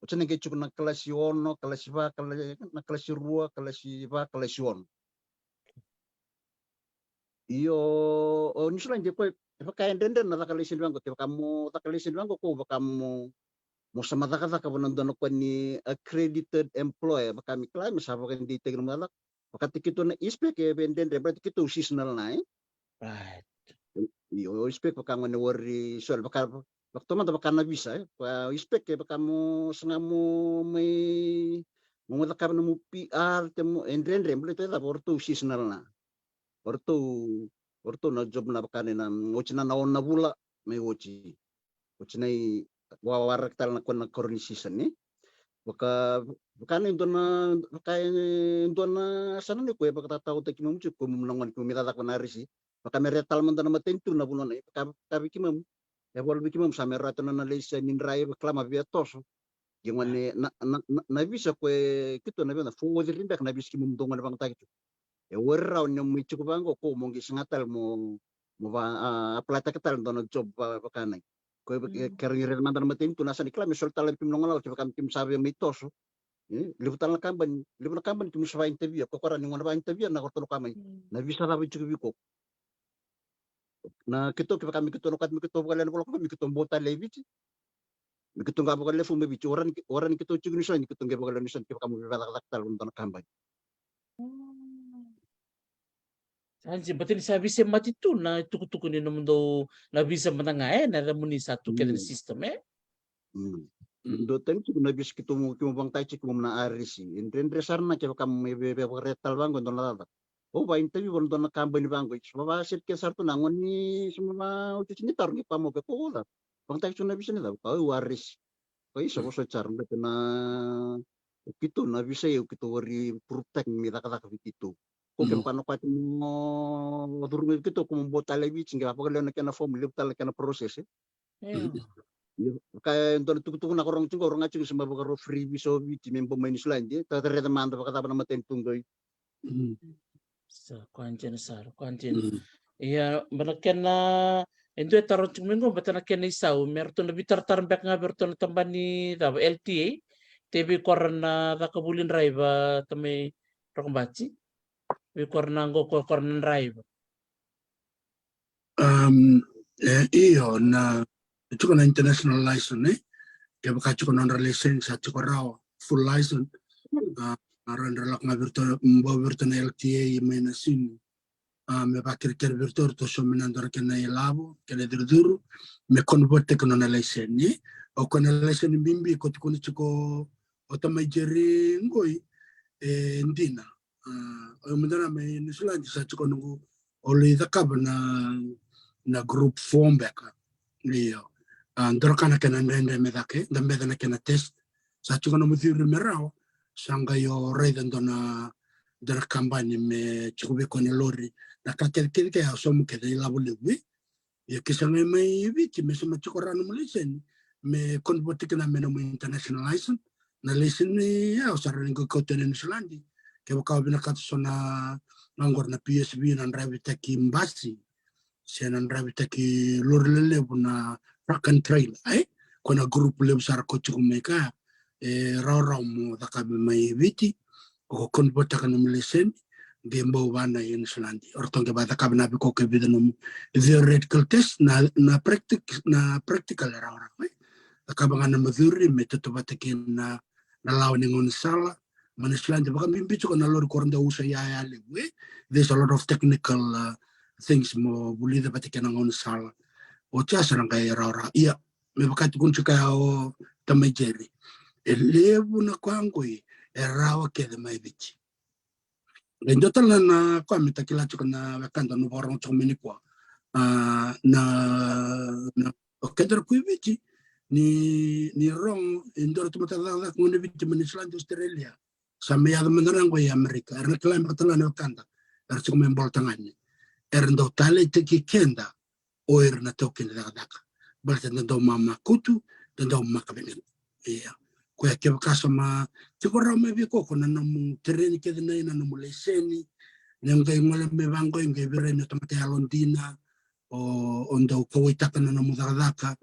oti na qai tiko na kalasi ono, kalasi va, kala-, na kalasi rua, kalasi va, kalasi ono. Io, o Niusiladi e koya, e vaka e dredre na caka laiseni vaqo, kevaka mo caka laiseni vaqo, ko vaka mo, mo sa ma cakacaka vua na dua na ko ni accredited employer, vaka me kila me sa vakadeitaki na mo cakacaka. Vakataki keitou na inspect e vei dredre, baleta keitou seasonal na, e? Right. Io, inspect vaka gone wari soli, vaka, vaka tomada vaka na visa, e? Vaka inspect e vaka mo saga mo mai, mo cakava na mo P R, te mo, e dredre, baleta e cava, o ratou seasonal na. O ratou, o ratou na job na vaka na, oti na, na ono na vula, mai oti. Oti na i wa-, waraki tale na ko na ko ra ni season, e? Vaka, vaka na e dua na, vaka e dua na yasana ni ko e vakatatawataki keimami tiko, keimami na gone keimami cakacaka na R S C. Vaka me rai tale mada na matanitu na vanua na i vaka, vaka vei keimami. E vola vei keimami sa me rai tale na laiseni ni draiva, kila ma via toso. Ke gone na, na, na, na visa ko e keitou na via na four oh three beka na visa keimami dau gone vakayagataki tu. E wari rawa ni mo mai tiko vaqo, ko mo qai saga tale mo, mo va, a, apply taka tale dua na job va, vaka na i. Ko e, ke rawa ni raica mada na matanitu na yasana, kila me soli tale vei keimami na gone lala, kevaka me keimami sa via mai toso. E, levu tale na kabani, levu na kabani keimami sa va interview, ko koya ni gone va interview, na ko ratou na kaya mai. Na visa cava e tiko vei iko? Na keitou, kevaka me keitou na kaya me keitou vakalewe na vola ko me keitou bau tale i Viti. Me keitou qai vakalewe fou mai Viti, o rawa ni, o rawa ni keitou tiko Niusiladi, keitou qai vakalewe Niusiladi, kevaka mo via cakacaka tale vua na dua na kabani. Sa dina, baleta ni sa veisemati tu na itukutuku ni nomudou na visa mada ga, e, na yacamuni sa tu kece na system, e? Mm. Dua tani tiko na visa keitou, keimami vakayagataki tiko keimami na R S C. E dredre sara na kevaka mo via, via, via vakaraitaka tale vaqo e dua na cakacaka. Au va interview vua na dua na kabani vaqo, sa vavaseti kece sara tu na gone ni sa mai otioti ni taro, qai vaka mo ke ko cava. Vakayagataki tiko na visa ni cava, ka au R S C. Ka isa, vosoti sara, baleta na, o keitou na visa, o keitou wari protect ni cakacaka vei keitou. Ko kevaka na koya mo curu mai vei keitou, ko mo bau tale i Viti, qai vakalewe na kena form, levu tale na kena process, e? Io. Io, ka e dua na tukutuku na ko rogo tiko, rogo tiko se ma vakarau free visa o Viti me bau mai Niusiladi, e? Tatareca mada vakacava na matanitu qoi. Mm. Sa koya dina sara, koya dina. Mm. Ia, ba na kena, e dua e taro tiko mai qo, bata na kena isau, me ratou na veitaratara beka ga vei ratou na tabana ni cava, L T A, te vei kora na caka vuli draiva, tamai Rokobati. Vei kora na qo, ko kora na draiva. Um, e, io, na, tiko na international license, e? Kevaka tiko na nodra license, sa tiko rawa, full license. A, a, ra dra lako ga vei ratou, bau vei ratou na L T A, mai na sini. A, me vakerekere vei ratou, ratou sauma na dra kena ilavo, kena curucuru, me convert tiko na nona license, e? O koya na license bibi, ko tiko ni tiko, o tamai Jerry qoi, e dina. A, o mada na mai New Zealand sa tiko noqu o lai cakava na, na group four beka. Io. A, dua na ka na kena dredre me cake, da beca na kena test. Sa tiko nomu theory me rawa, sa qai o raica dua na, dua na kabani me tiko vei koya na lori. Na ka kece kece ke a sauma kece ilavo levu. Ia ke sa qai mai Viti, me sa mai tiko rawa nomu license, me convert kina me nomu international license. Na license ni, ia, o sa rawa ni qai kauta ena New Zealand. Kevaka o vinakata so na, na qori na P S V, na draivataki basi, se na draivataki lori lelevu, na truck and trailer, ai? Ko na group levu sara ko tiko mai kea, e rawarawa mo cakava mai Viti, o convert taka nomu license, qai bau vana i New Zealand. O ratou qai vacakava na vei koya e vica nomu theoretical test, na, na practic-, na practical e rawarawa, e? Cakava ga na theory me tautauvata kei na, na lawa ni gaunisala. Mai New Zealand, vakabibi tiko na lori ko ra dau usa yaya levu, e? There's a lot of technical, uh, things mo vulica vata kei na gaunisala. Oti ya sa na qai rawarawa. Ia, me vaka tukuna tiko ya o tamai Jerry. E levu na koya qoi, e rawa kece mai Viti. E dua tale na koya me takila tiko na wekada, na vakarorogo tiko mai nikua. A, na, na, o keda ra ko i Viti, ni, ni rogo, e dua na tamata cakacaka qo na Viti mai New Zealand, Australia. Sa mai yaco mada na qo i Amerika. Era na kila beka tale na wekada. Era tiko mai Bolatagane. Era dau taleitaki keda. O ira na taukei ni cakacaka. Baleta da dau mamakutu, da dau makavinaka. Ia. Koya kevaka sa mai tiko rawa mai vei koko na nomu tereni kece na, na nomu laiseni, ni qai gole mai vaqo, qai virai ni o tamata yalodina, o, o dau kauwaitaka na nomu cakacaka.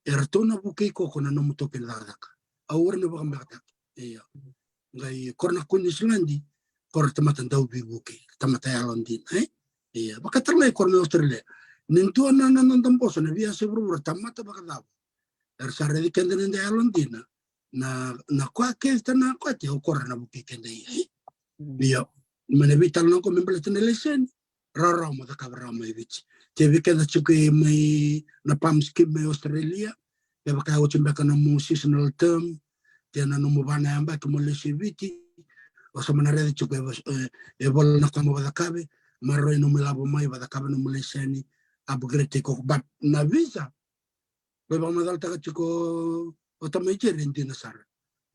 Eratou na vukei koko na nomu taukei ni cakacaka. Au ira na vakabekataka. Ia. Qai kora na ko Niusiladi, kora tamata dau veivuke, tamata yalodina, e? Ia, vaka tale ga i kora na Australia. Ni dua na, na, na noda boso, na veiyasa i vuravura, tamata vakacava. Era sa raici keda ni da yalodina. Na, na koya kece tale na koya te o kora na vukei keda, e? Mm. Ia, mai na veitalanoa qo me baleta na laiseni. Rawarawa mo cakava rawa mai Viti. Tiko vei keda tiko mai na PALM scheme mai Australia. Kevaka e oti beka nomu seasonal term, kei na nomu va na yabaki mo lesu i Viti. O sa mai na raica tiko e, e, e vola na ka mo vacakava, maroroi nomu ilavo mai, vacakava nomu laiseni, upgrade tiko. But na visa, qai vakamacalataka tiko o tamai Jerry, e dina sara.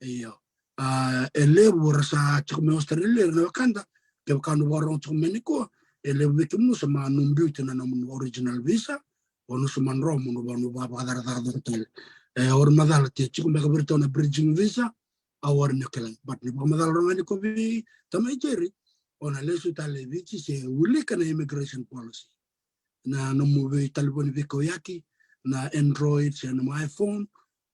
Io. A, e levu era sa tiko mai Australia, era na wekada, kevaka o na vakarorogo tiko mai nikua, e levu vei kemuni sa mai biuti na nomu original visa, o na sa mai dromu na va, na va vakacaratara tale. E, o ira macala te tiko beka vei iratou na bridging visa, au ira ni kila. But ni vakamacala rawa ga nikua vei tamai Jerry, o na lesu tale i Viti se wilika na immigration policy. Na nomu veitalevoni veikauyaki, na Android se nomu iPhone,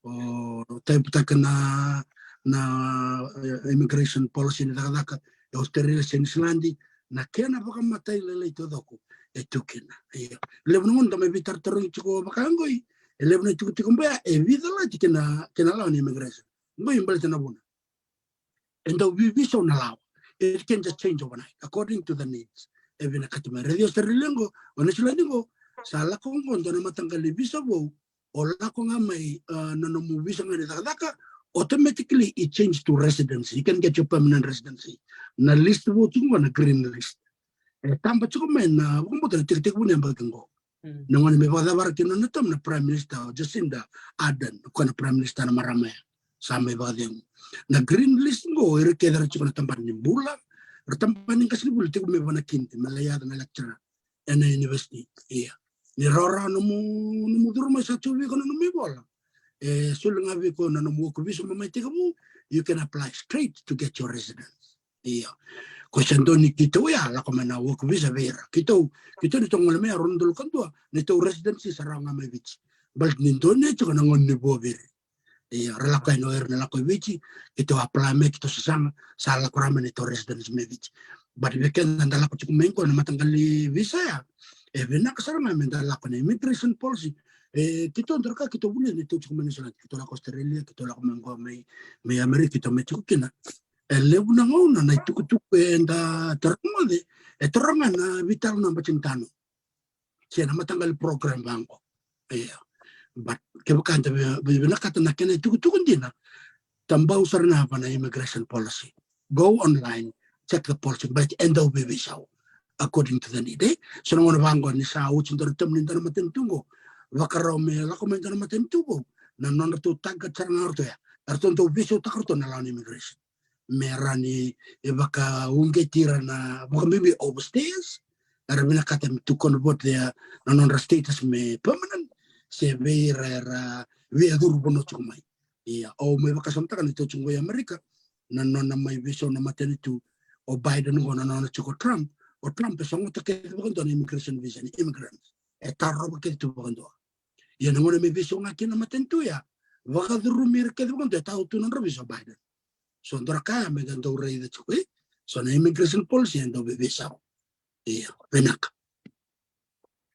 o type-taka na, na, e, immigration policy ni cakacaka e Australia se Niusiladi, na kena vakamatailalai taucoko e tu kina. Ia. Levu na gauna da mai veitarotarogi tiko vaka qoi, e levu na itikotiko beka e vica lati kei na, kei na lawa ni immigration. Qoi baleta na vuna. E dau vivisa na lawa. It can just change overnight, according to the needs. E vinakati mai. Raici Australia qo, o Niusiladi qo, sa lako qo dua na mataqali visa vou, o lako ga mai, a, na nomu visa ga ni cakacaka, automatically it change to residency. You can get your permanent residency. Na list vou tiko qo na green list. E taba tiko mai na, vakabauta na tekitekivu ni yabaki qo. Mm. Na gone me vakacavara kina na term na Prime Minister, o Jacinda Ardern, o koya na Prime Minister na marama ya. Sa mai vakacegu. Na green list qo, ira kece era tiko na tabana ni bula, ra tabana ni qasenivuli tiko mai vaka na kid, me lai yaco na lecturer ena university. Ia. Ni rawarawa nomu, nomu curu mai sa tu vei iko na nomu ivola. E soli ga vei iko na nomu work visa mo mai tekivu, you can apply straight to get your residence. Ia. Ko se dua ni keitou ya lako mai na work visa vei ira. Keitou, keitou ni tou gole mai ya rua na udolu ka dua, ni tou residency sa rawa ga mai Viti. Baleta ni dua ni tiko na gauna ni vua vei ira. Ia, ra lako yani o ira na lako i Viti, keitou apply mai, keitou sasaga, sa lako rawa mai na tou residency mai Viti. But vei keda da lako tiko mai qo na mataqali visa ya, e vinaka sara ga me da lako na immigration policy. E, keitou dua na ka keitou vulica ni tou tiko mai New Zealand, keitou lako Australia, keitou lako mai qo mai, mai America, keitou mai tiko kina. E levu na gauna na itukutuku eda taroga, e taroga na veitalanoa batinitano se na mataqali program vaqo. Ia. But kevaka da vi-, vi-, vinakata na kena itukutuku dina, tabau sara ga va na immigration policy. Go online, check the policy, but e dau veiveisau according to the need, e? So na gauna vaqo ni sa oti dua na term ni dua na matanitu qo, vakarau me lako mai dua na matanitu qo, na nodratou target sara ga o ratou ya, eratou dau veisautaka ratou na lawa ni immigration. Me rawa ni e vakauqeti ira na vakabibi overstayers, era vinakata me to convert their, na nodra status me permanent, se vei ira era veicuru vanua tiko mai. Ia, au mai vakasamataka ni tou tiko qo i America, na nona mai veisau na matanitu o Biden qo, na nona tiko o Trump, o Trump e sogota kece vakadua na immigration visa ni immigrants. E tarova kece tu vakadua. Ia na gauna me veisau ga kina na matanitu ya, vakacurumi ira kece vakadua, e tau tu na nodra visa o Biden. So dua na ka ya me da dau raica tiko, e? So na immigration policy e dau veiveisau. Ia, vinaka.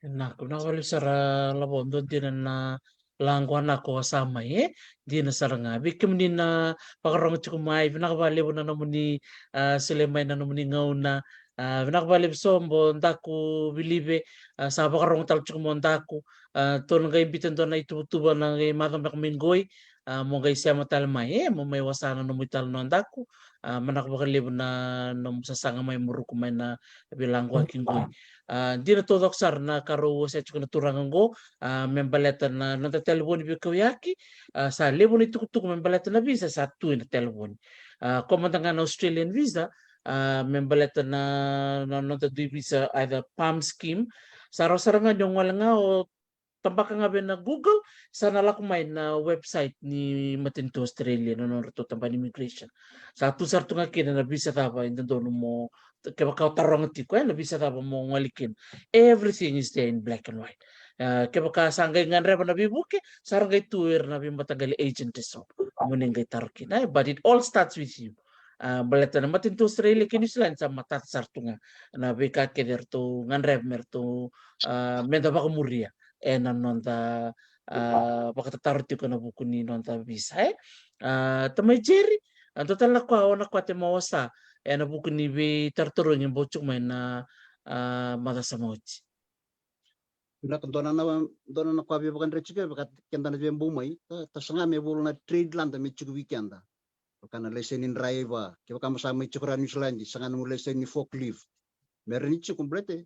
Vinaka, vinaka vakalevu sara Lavo, dua dina na laqu a nako sa mai, e? Dina sara ga. Vei kemuni na vakarogo tiko mai, vinaka vakalevu na nomuni, a, solia mai na nomuni gauna. A, vinaka vakalevu Sobo, Daku, Vilive, a, sa vakarogo tale tiko mai o Daku. A, tou na qai biuta dua na ituvatuva na qai macawa beka mai qoi. A, mo qai sema tale mai, e, mo mai wasa na nomu italanoa Daku. A, manaka vakalevu na nomu sasaga mai mo ruku mai na veilaquaki qoi. A, dina taucoko sara na ka rau wasea tiko na turaga qo, a, me baleta na noda talevoni veikauyaki, a, sa levu na itukutuku me baleta na visa sa tu ena talevoni. A, ko mada ga na Australian visa, a, me baleta na, na noda dui visa, either PALM scheme, sa rawa sara ga ni o gole ga o tabaka ga vei na Google, sa na lako mai na website ni matanitu Australia, na nodratou tabana ni immigration. Sa tu sara tu ga kina na visa cava e dodonu mo, kevaka o taroga tiko, e, na visa cava mo gole kina. Everything is there in black and white. A, kevaka sa qai gadreva na veivuke, sa ra qai tu ira na veimataqali agent eso mo ni qai taro kina, e, but it all starts with you. A, baleta na matanitu Australia kei New Zealand sa matata sara tu ga na veika kece eratou gadreva me ratou, a, me da vakamuria ena noda, a, vakatataro tiko ena vuku ni noda visa, e. A, tamai Jerry, a, dua tale na ka o na kaya tiko mo wasea ena vuku ni veitarotarogi bau tiko mai na, a, macawa sa mai oti. Vinaka, dua na, dua na ka via vakadreti tiko, vaka keda na via bau mai, ta, ta saga me vola na trade lada me tiko vei keda. Vaka na laiseni draiva, kevaka mo sa mai tiko ra New Zealand, saga nomu laiseni forklift. Me rawa ni tiko, baleta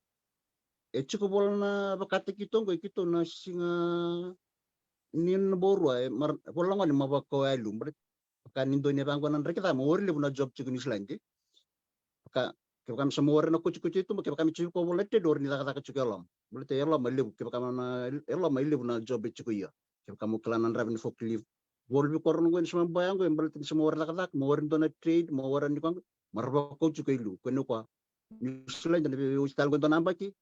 e tiko vola na vakataki toqo, e keitou na siga ni na borua, e, mar-, vola gone ma vakau e liu, baleta vaka ni dua ni vaqo na draki ca, mo wari levu na job tiko New Zealand, e. Vaka, kevaka me sa mo wari na kotikoto e tuba, kevaka me tiko vola e te dori ni cakacaka tiko e loma. Baleta e loma levu, kevaka na, e loma e levu na job e tiko ia. Kevaka mo kila na draiva ni forklift. Vola vei koro na gone sa mo baya qo, baleta ni sa mo wari cakacaka, mo wari dua na trade, mo wari ni koya qo, mara vakau tiko e liu, ko ni koya. New Zealand na veiwasei tale qo dua na baki.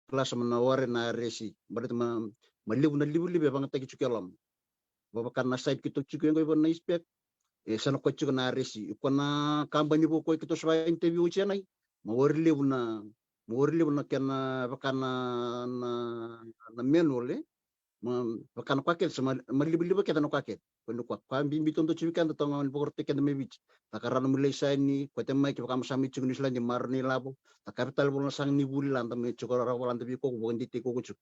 Kila sa mo na wari na resi, baleta ma, ma levu na livaliva e vagataki tiko e loma. Vavaka na site keitou tiko e qo, vaka na inspect, e sa na koya tiko na resi. Iko na kabani vo koya keitou sa va interview oti e nai. Ma wari levu na, ma wari levu na kena vaka na, na, na manual, e. Ma vaka na koya kece, sa ma, ma livaliva kece na koya kece. Ko ni koya, koya bibi toka tiko vei keda, toka ga ni vakarautaki keda mai Viti. Taka rawa nomu laiseni, koya tale mai kevaka mo sa mai tiko New Zealand, maroroi na ilavo. Taka vei tale vola na saga ni vuli lada mai tiko rawa, lada vei koko, vakadeitaki koko tiko.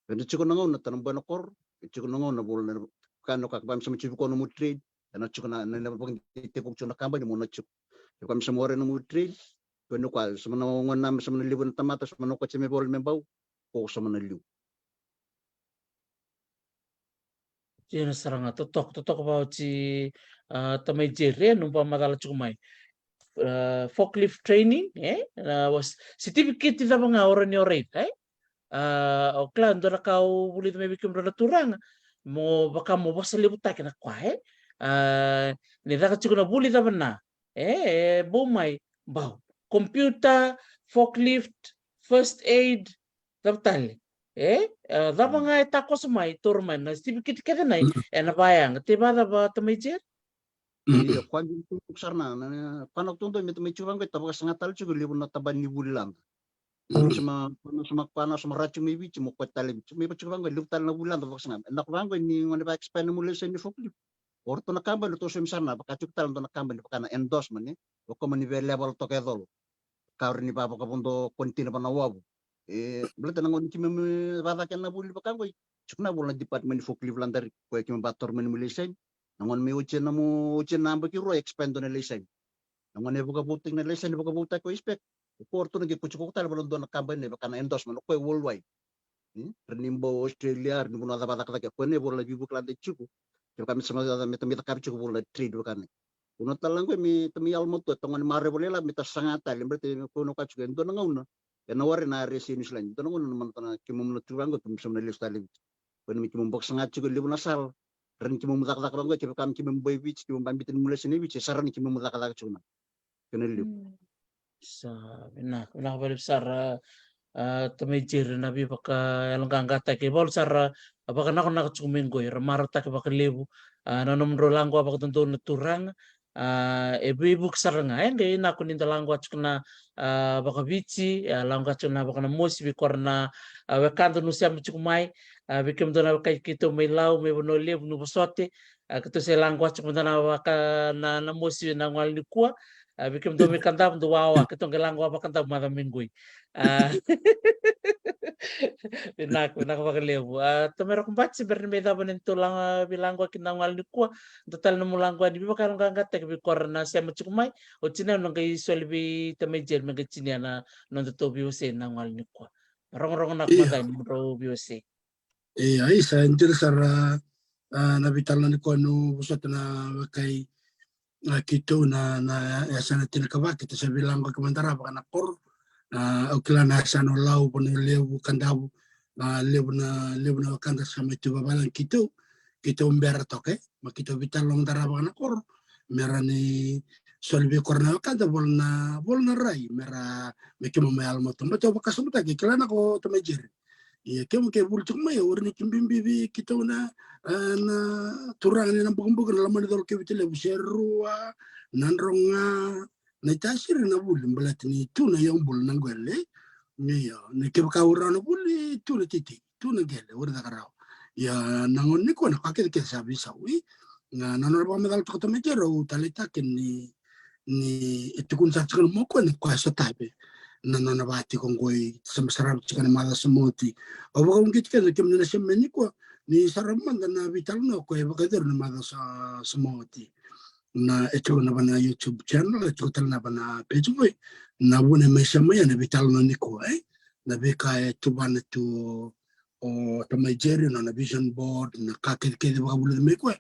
Eda tiko na gauna, ta na boya na koro, e tiko na gauna vola na, ka na koya, kevaka mo sa mai tiko vei koya nomu trade, ena tiko na, na, na vakadeitaki koko tiko na kabani mo na tiko. Kevaka mo sa mo wari nomu trade, ko ni koya, sa mo na gona, sa mo na levu na tamata, sa mo na koya tiko me vola me bau, ko sa mo na liu. Dina sara ga, totoka, totoka vakaoti, a, tamai Jerry, e, nomu vakamacala tiko mai. A, forklift training, e? A, was, certificate cava ga o rawa ni o raica, e? A, o kila dua na ka au vulica mai vei kemudrau na turaga, mo vaka mo vosa levutaki na koya, e? A, ni caka tiko na vuli cava na, e, e bau mai, bau. computer, forklift, first aid, cava tale? E, e, cava ga e takoso mai, toro mai na sivi kiti kece nai, ena vayaga. Te vacava tamai Jerry? Io, koya dina tiko sara na, na, na, koya na kutukutu me tamai tiko vaqo, e tavaka saga tale tiko levu na tabana ni vuli lada. Koya na sema, koya na sema, koya na sema ra tiko mai Viti, mo koya tale Viti. Mai vaka tiko vaqo, levu tale na vuli lada vaka saga. Na ko vaqo ni gone va expire na mu laisani ni forklift. O ratou na kabani, ratou sema sara na, vaka tiko tale dua na kabani, vaka na endorsement, e. O koya mani via level toka e colo. Ka rawa ni va vakavodo container va na wavu. E, baleta na gauna ni keimami vacaka na vuli vaka qoi. Tiko na vuli na department ni forklift lada ri, koya keimami va toro mai na mu laisani. Na gauna me oti na mu, oti na yabaki rua, expire dua na laisani. Na gauna e vakavoutaki na laisani, vakavoutaki o inspect. O koya ratou na qai kauti koya tale vaka dua na kabani, vaka na endorsement, o koya worldwide. Hmm? Ra ni bau Australia, ra ni vanua cava cakacaka, koya na ivola na veivuke lada tiko. Kevaka me sa mai caka, me ta mai cakava tiko vola na trade vaka na. Vanua tale qo me ta mai yalomatua, ta gone marau e vola i lavo, me ta saga tale, baleta me koya na ka tiko, e dua na gauna. E na ware na R S A New Zealand, e dua na gauna na mana tana keimami na tu vaqo, keimami sa na lesu tale Viti. Koya na me keimami bau saga tiko e levu na sala. Ra ni keimami cakacaka vaqo, kevaka me keimami bau i Viti, keimami ba biuta ni mu laisani e Viti, e sa ra ni keimami cakacaka tiko na. Kena levu. Mm. Sa, vinaka, vinaka vakalevu sara, a, tamai Jerry na veivakayaloqaqataki. E valu sara, a, vakanakonako tiko mai qoi, ra marautaka vakalevu, a, na nomudrau laqoa vakadodonu na turaga, a, e veivuke sara ga. E qai nako ni da laqoa tiko na, a, vakaviti, a, laqoa tiko na vakanamosi vei kora na, a, wekada nu sema tiko mai, a, vei kemudou na wekai keitou mai Lau, mai Vanua Levu, nu vosote, a, keitou se laqoa tiko mada na vaka na, na mosi na gole nikua. A, vei kemudou mai Kadavu, dou wawa, keitou qai laqoa Vakadavu macawa mai qoi. A, vinaka, vinaka vakalevu. A, tamai Rokobati, se bera ni mai cava na neitou laqoa, veilaqoa kina na gole nikua, dua tale na nomu laqoa ni veivakayaloqaqataki vei kora na sema tiko mai, oti na au na qai soli vei tamai Jerry me qai tinia na nodatou veiwasei na gole nikua. Rogorogo na, io, mada ni nomudrau veiwasei. E, a, isa, e dina sara, a, na veitalanoa ni koya nu vosota na wekai, a, keitou na, na yasana tinikava, keitou sa veilaqo ki Madarava vaka na koro. A, au kila na yasana o Lau, Vanua Levu, Kadavu, a, levu na, levu na wekada sa mai tu vavalagi keitou, keitou bera toka, e, ma keitou veitalanoa Madarava vaka na koro. Me ra ni soli vei kora na wekada, vola na, vola na rai, me ra, me keimami yalomatua. Baleta au vakasamataka, kila na ko tamai Jerry. Ia, keimami ke vuli tiko mai, o ira ni ke bibi vei keitou na, a, na turaga ni na bukabuka na loma ni colo kei Viti Levu, Serua, Nadroga, na itasiri na vuli, baleta ni tu na iyaubula na qele. Io, ni kevaka o rawa na vuli, tu na titi, tu na qele, o ira caka rawa. Ia, na gauna nikua na ka kece kece sa veisau, i. Na, na nona vakamacala toka tamai Jerry, au taleitaka ni ni e tukuna sara tiko mai o koya ni koya sa tave na nona vakatiko qoi, sa mai sarava tiko na macawa sa mai oti. Au vakauqeti keda kemuni na sema nikua ni sarava mada na veitalanoa o koya e vakayacori na macawa sa, sa mai oti. Na e tiko na va na YouTube channel, e tiko tale na va na page qoi. Na vuna e mai sema ya na veitalanoa nikua, e? Na veika e tuvana tu o tamai Jerry, na nona vision board, na ka kecekece vakavulica mai koya.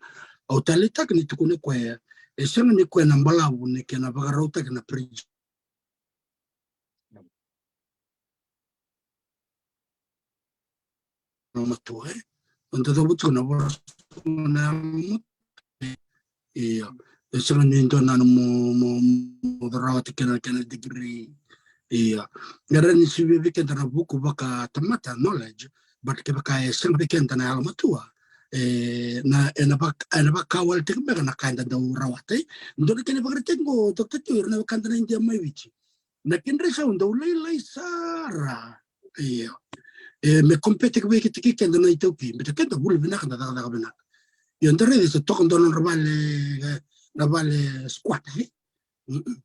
Au taleitaka ni tukuna koya, e sega ni koya na balavu ni kena vakarautaki na bridge. Na matua, e? Au dau cavuta tiko na vosa na yalomatua. Io. E sega ni dua na mo, mo, mo rawata kena, kena degree. Io. E rawa ni sivia vei keda na vuku vakatamata, knowledge, but kevaka e sega vei keda na yalomatua, e na, e na vaka, e na vakawaletaki beka na ka eda dau rawata, e. Dua na kena ivakaraitaki qo, Doctor Tui, ira na wekada na Idia mai Viti. Na kedra isau dau lailai sara. Io. E, me compare-taki vei keda kei keda na iTaukei. Baleta keda vuli vinaka, da cakacaka vinaka. Io, da raica sa toka dua nodra vale, e, na vale squat, e? Mm-mm.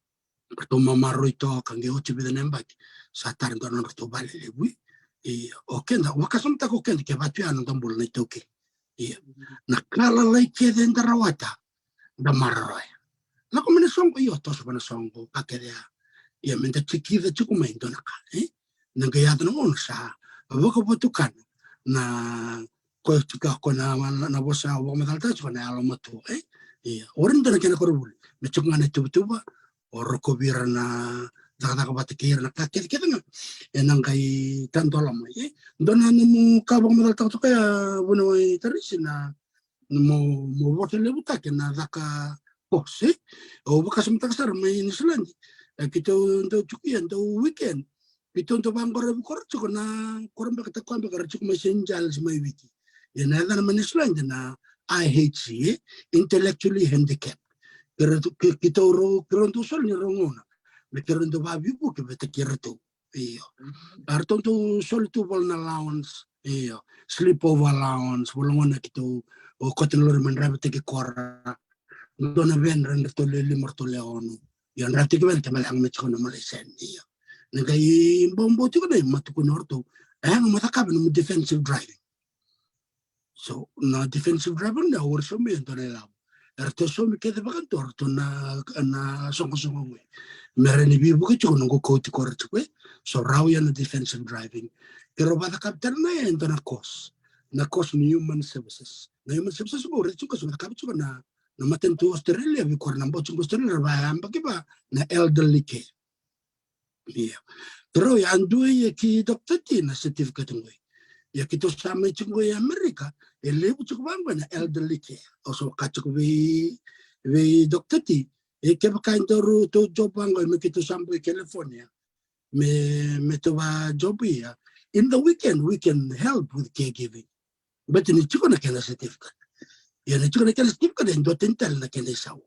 Ratou mamaroi toka, qai oti vica na yabaki. Sa tara dua nodratou vale levu, e? Io, o keda, vakasamataka o keda ke vatu ya na noda bula na iTaukei. Io. Na ka lalai kece da rawata, da maroroya. Lako mai na soqo, io, toso va na soqo, ka kece ya. Ia, me da tikica tiko mai dua na ka, e? Na qai yaco na gauna sa vakavatukana na, koya tiko ko na, na, na vosa vakamacalataka tiko na yalomatua, e? Ia, o ira dua na kena koronivuli, me tiko ga na ituvatuva, o rokovi ira na cakacaka vata kei ira na ka kecekece ga. E na qai tadola mai, e? Dua na nomu ka vakamacalataka tiko ya, vuniwai Tarisi, na mo, mo vosa levutaki na caka pose. Au vakasamataka sara mai Niusiladi. E keitou dau tiko ia dau weekend. Keitou dau vaqorovi koro tiko na koro beka ta koya beka ra tiko mai Saint Giles mai Viti. Ia na yacana mai Niu Siladi na I H C, e, intellectually handicapped. Keitou rau, keirau dau soli ni rau gauna me keirau dau vavivuke vata kei ratou. Io. A ratou dau soli tu vola na allowance. Io. Sleepover allowance vola gona keitou o kota na lori me draivataki kora. Dua na van ra ratou le lima ratou le ono. Io, draivataki van ke male yaga me tiko na Malaysian. Io. Na qai boboti ko na i matukuna o ratou. E yaga mo cakava na mo defensive driving. So na defensive driving na ori saumi e dua na ilavo. Eratou saumi kece vakadua ratou na, na soqosoqo qoi. Me ra ni vivuke tiko noqu kauti kora tiko e. So rau ia na defensive driving. Keirau vacakavi tale na e dua na course. Na course ni human services. Na human services qo raica tiko so vacakavi tiko na, na matanitu Australia vei kora na bau tiko Australia ra vayabaki va na elderly care. Ia. Keirau ia dua ia ki Doctor T na certificate qoi. Ia keitou sa mai tiko qoi Amerika, e levu tiko vaqo na elderly care. Au sa vaka tiko vei, vei Doctor T. E kevaka e daru tou job vaqo me keitou sa boi California. Me, me tou va job ia. In the weekend, we can help with caregiving. Baleta ni tiko na kena certificate. Ia ni tiko na kena certificate, e dua tani tale na kena isau.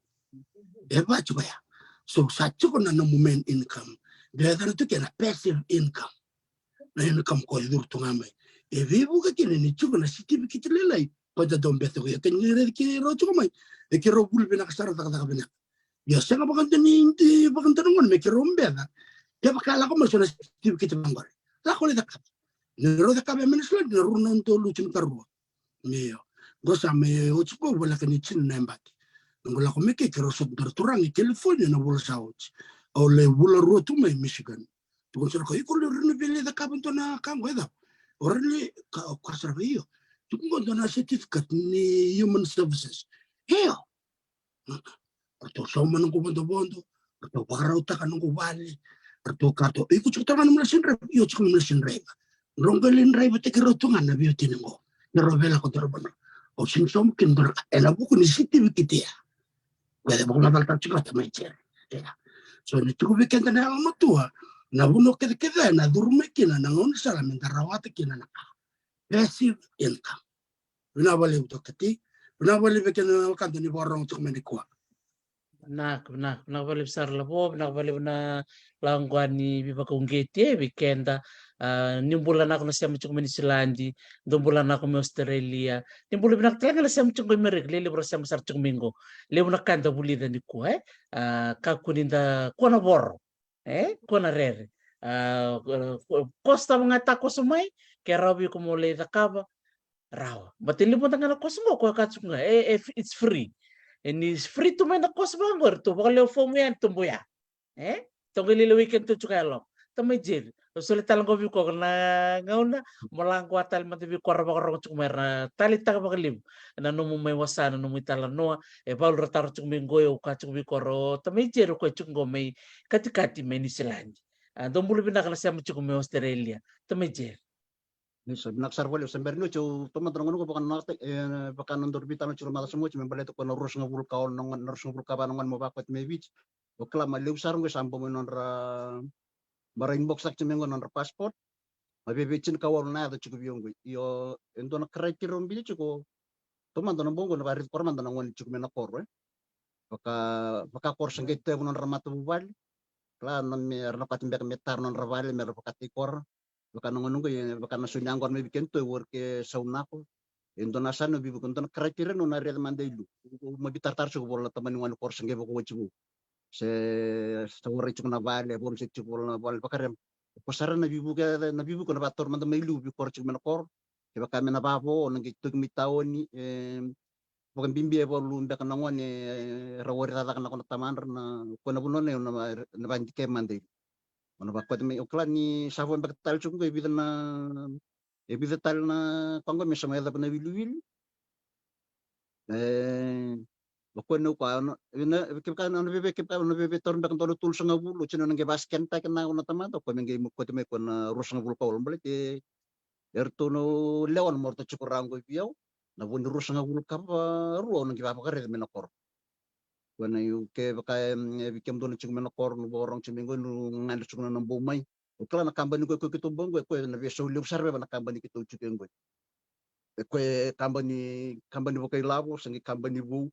E va tiko ya. So sa tiko na nomu main income. Dua e cana tu kena passive income. Na income ko e curu tu ga mai. E veivuke kina ni tiko na certificate lailai. Ko da dau beta ko ia. Kei ni raici keirau tiko mai. E keirau vuli vinaka sara, cakacaka vinaka. Ia sega vakadua ni, ni vakadua na gone me keirau beca. Kevaka lako mai so na certificate vaqori. Lako lai cakava. Ni rau cakava e Minnesota na rua na udolu tinikarua. Io. Qo sa mai oti qo voleka ni tini na yabaki. Noqu lako mai ke keirau sota dua na turaga i California na vula sa oti. Au lai vula rua tu mai Michigan. Tukuna sara ko iko lai rau na via lai cakava dua na ka qo e cava? O rau lai ka, o ka sara vei io. Tukuna qo dua na certificate ni human services. Io. Ratou sauma noqu vodovodo, ratou vakarautaka noqu vale, ratou kaya, iko tiko tale ga na nomu license driver? Io, tiko na nomu license driver. Drau qai lai draivataki rau tu ga na veiwatini qo. Na rau vei lako dua na vanua. Au sega ni sauma kina dua na ka ena vuku ni certificate ya. Qai vakamacalataka tiko vata mai Jerry. Ia. So ni tiko vei keda na yalomatua, na vanua kecekece ena curu mai kina na gaunisala meda rawata kina na ka. Passive income. Vinaka vakalevu Doctor T. Vinaka vakalevu vei keda na wekada ni vakarorogo tiko mai nikua. Vinaka, vinaka, vinaka vakalevu sara Lavo, vinaka vakalevu na lako qo ni veivakauqeti e vei keda. A, ni bula vinaka na sema tiko mai Niusiladi, dou bula vinaka mai Australia. Ni bula vinaka tale ga na sema tiko qo i Merika, levu ra sema sara tiko mai qo. Levu na ka da vulica nikua e. A, kakua ni da kua na voro. E, kua na rere. A, ko, ko, koso tale ga e takoso mai, ke rawa vei iko mo lai cakava, rawa. But e levu mada ga na koso qo, ko e ka tiko ga, e, e, it's free. E ni free tu mai na koso vaqori, tou vakalewe fomu yani, tou bau ya. E? Tou qai lai lewai kedatou tiko e loma. Tamai Jerry, au soli tale qo vei iko na gauna, mo lako tale mada vei iko ra vakarorogo tiko mai ra taleitaka vakalevu. Na nomu mai wasa, na nomu italanoa, e valu ra taro tiko mai qo, au ka tiko vei iko ra, Tamai Jerry, o koya tiko qo mai katikati mai Niusiladi. A, dou bula vinaka na sema tiko mai Australia. Tamai Jerry. Ni sa vinaka sara vakalevu, sa bera ni oti au taumada na gauna qo vaka na, e, vaka na daru veitalanoa tiko ra macawa sa oti me baleta ko na ruasagavulu ka ono na gone, na ruasagavulu ka va na gone mo vakoti mai Viti. O kila ma levu sara qo sa bau mai nodra, ma ra inbox-taka tiko mai qo nodra passport. Ma veve tinikawalu na yaca tiko vei au qo. Io, e dua na criteria au biuta tiko. Taumada na bogi qo na vakaraici kora mada na gone tiko mai na koro, e. Vaka, vaka koro sa qai tevu nodra matavuvale. Kila na me, era na kati beka me tara nodra vale, me ra vakataki kora. Vaka na gone qo, e, vaka na sau ni yaqona mai vei kedatou, e work e sau nako. E dua na sa na veivuke, dua na criteria au na raica mada i liu. Au, au mai veitaratara tiko, vola na tamani gone koro sa qai vakaoti vou. Se, sa warai tiko na vale, e volunteer tiko, vola na vale, vakarema. Ko sara na veivuke, na veivuke na vakataura mada mai liu vei koro tiko mai na koro. Kevaka me na vavo, o na qai toki mai taoni, e, vakabibi e valu beka na gone, e, ra warai cakacaka na ko na tamadra na, ko na vanua na, na, na vakadikeva mada i liu. O na vakoti mai, o kila ni sa vo beka tale tiko qo e vica na, e vica tale na ka qo me sa mai yacova na wiliwili. E, o koya na, o koya na, na, kevaka na, na veve, kevaka na veve taura beka dua na tolusagavulu, oti na, na qai vaka-scan-taki na, na tamata, o koya me qai kauta mai ko na ruasagavulu ka walu, baleta e, eratou na lewa na mo ratou tiko ra qo vei au, na vo ni ruasagavulu ka va rua, au na qai vaka vakaraica mai na koro. Ko na, kevaka e, e vei kemudou na tiko mai na koro, nu vakarorogo tiko mai qo, nu gadre tiko na bau mai. O kila na kabani qo, qo keitou bau qo, qo na veisau levu sara vei na kabani keitou tiko qo. E koya e kabani, kabani vakailavo, se qai kabani vou.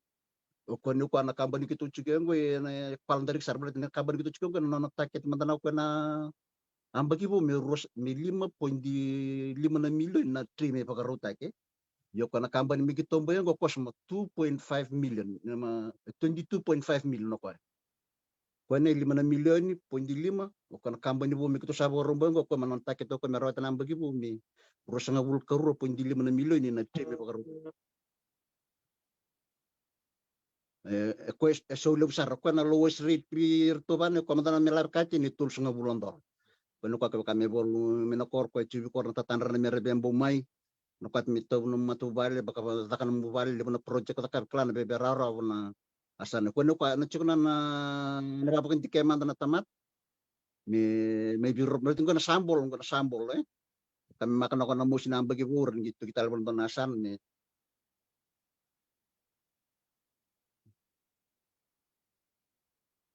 O koya ni koya na kabani keitou tiko qo, e na, e kwala dari sara, baleta na kabani keitou tiko qo, na nona target mada na koya na yabaki vou me rua, me lima poidi lima na milioni na tray me vakarautaki. Io, koya na kabani me keitou bau qo, koya sa ma two point five million, na ma twenty-two point five million o koya. Koya na lima na milioni poidi lima, o koya na kabani vou me keitou sa vakarau bau qo, koya ma nona target o koya me rawata na yabaki vou me ruasagavulu ka rua poidi lima na milioni na tray me vakarau. E, e koya e sau levu sara, koya na lowest rate vei iratou vana, e koya mada na me lave ka tini e tolusagavulu na dola. Koya ni koya kevaka me valu mai na koro, koya e tiko vei koro na tatadra na mera via bau mai. Na koya me tauvi nomu matavuvale, vaka, caka nomu vale, levu na project caka, kila na veve rawarawa na yasana. Koya ni koya na tiko na, na, na vakadikeva mada na tamata. Me, me viro, me tiko na sample, qo na sample, e. Ka me maka na koya na mosi na yabaki vou, ra ni qai toki tale vua na dua na yasana, me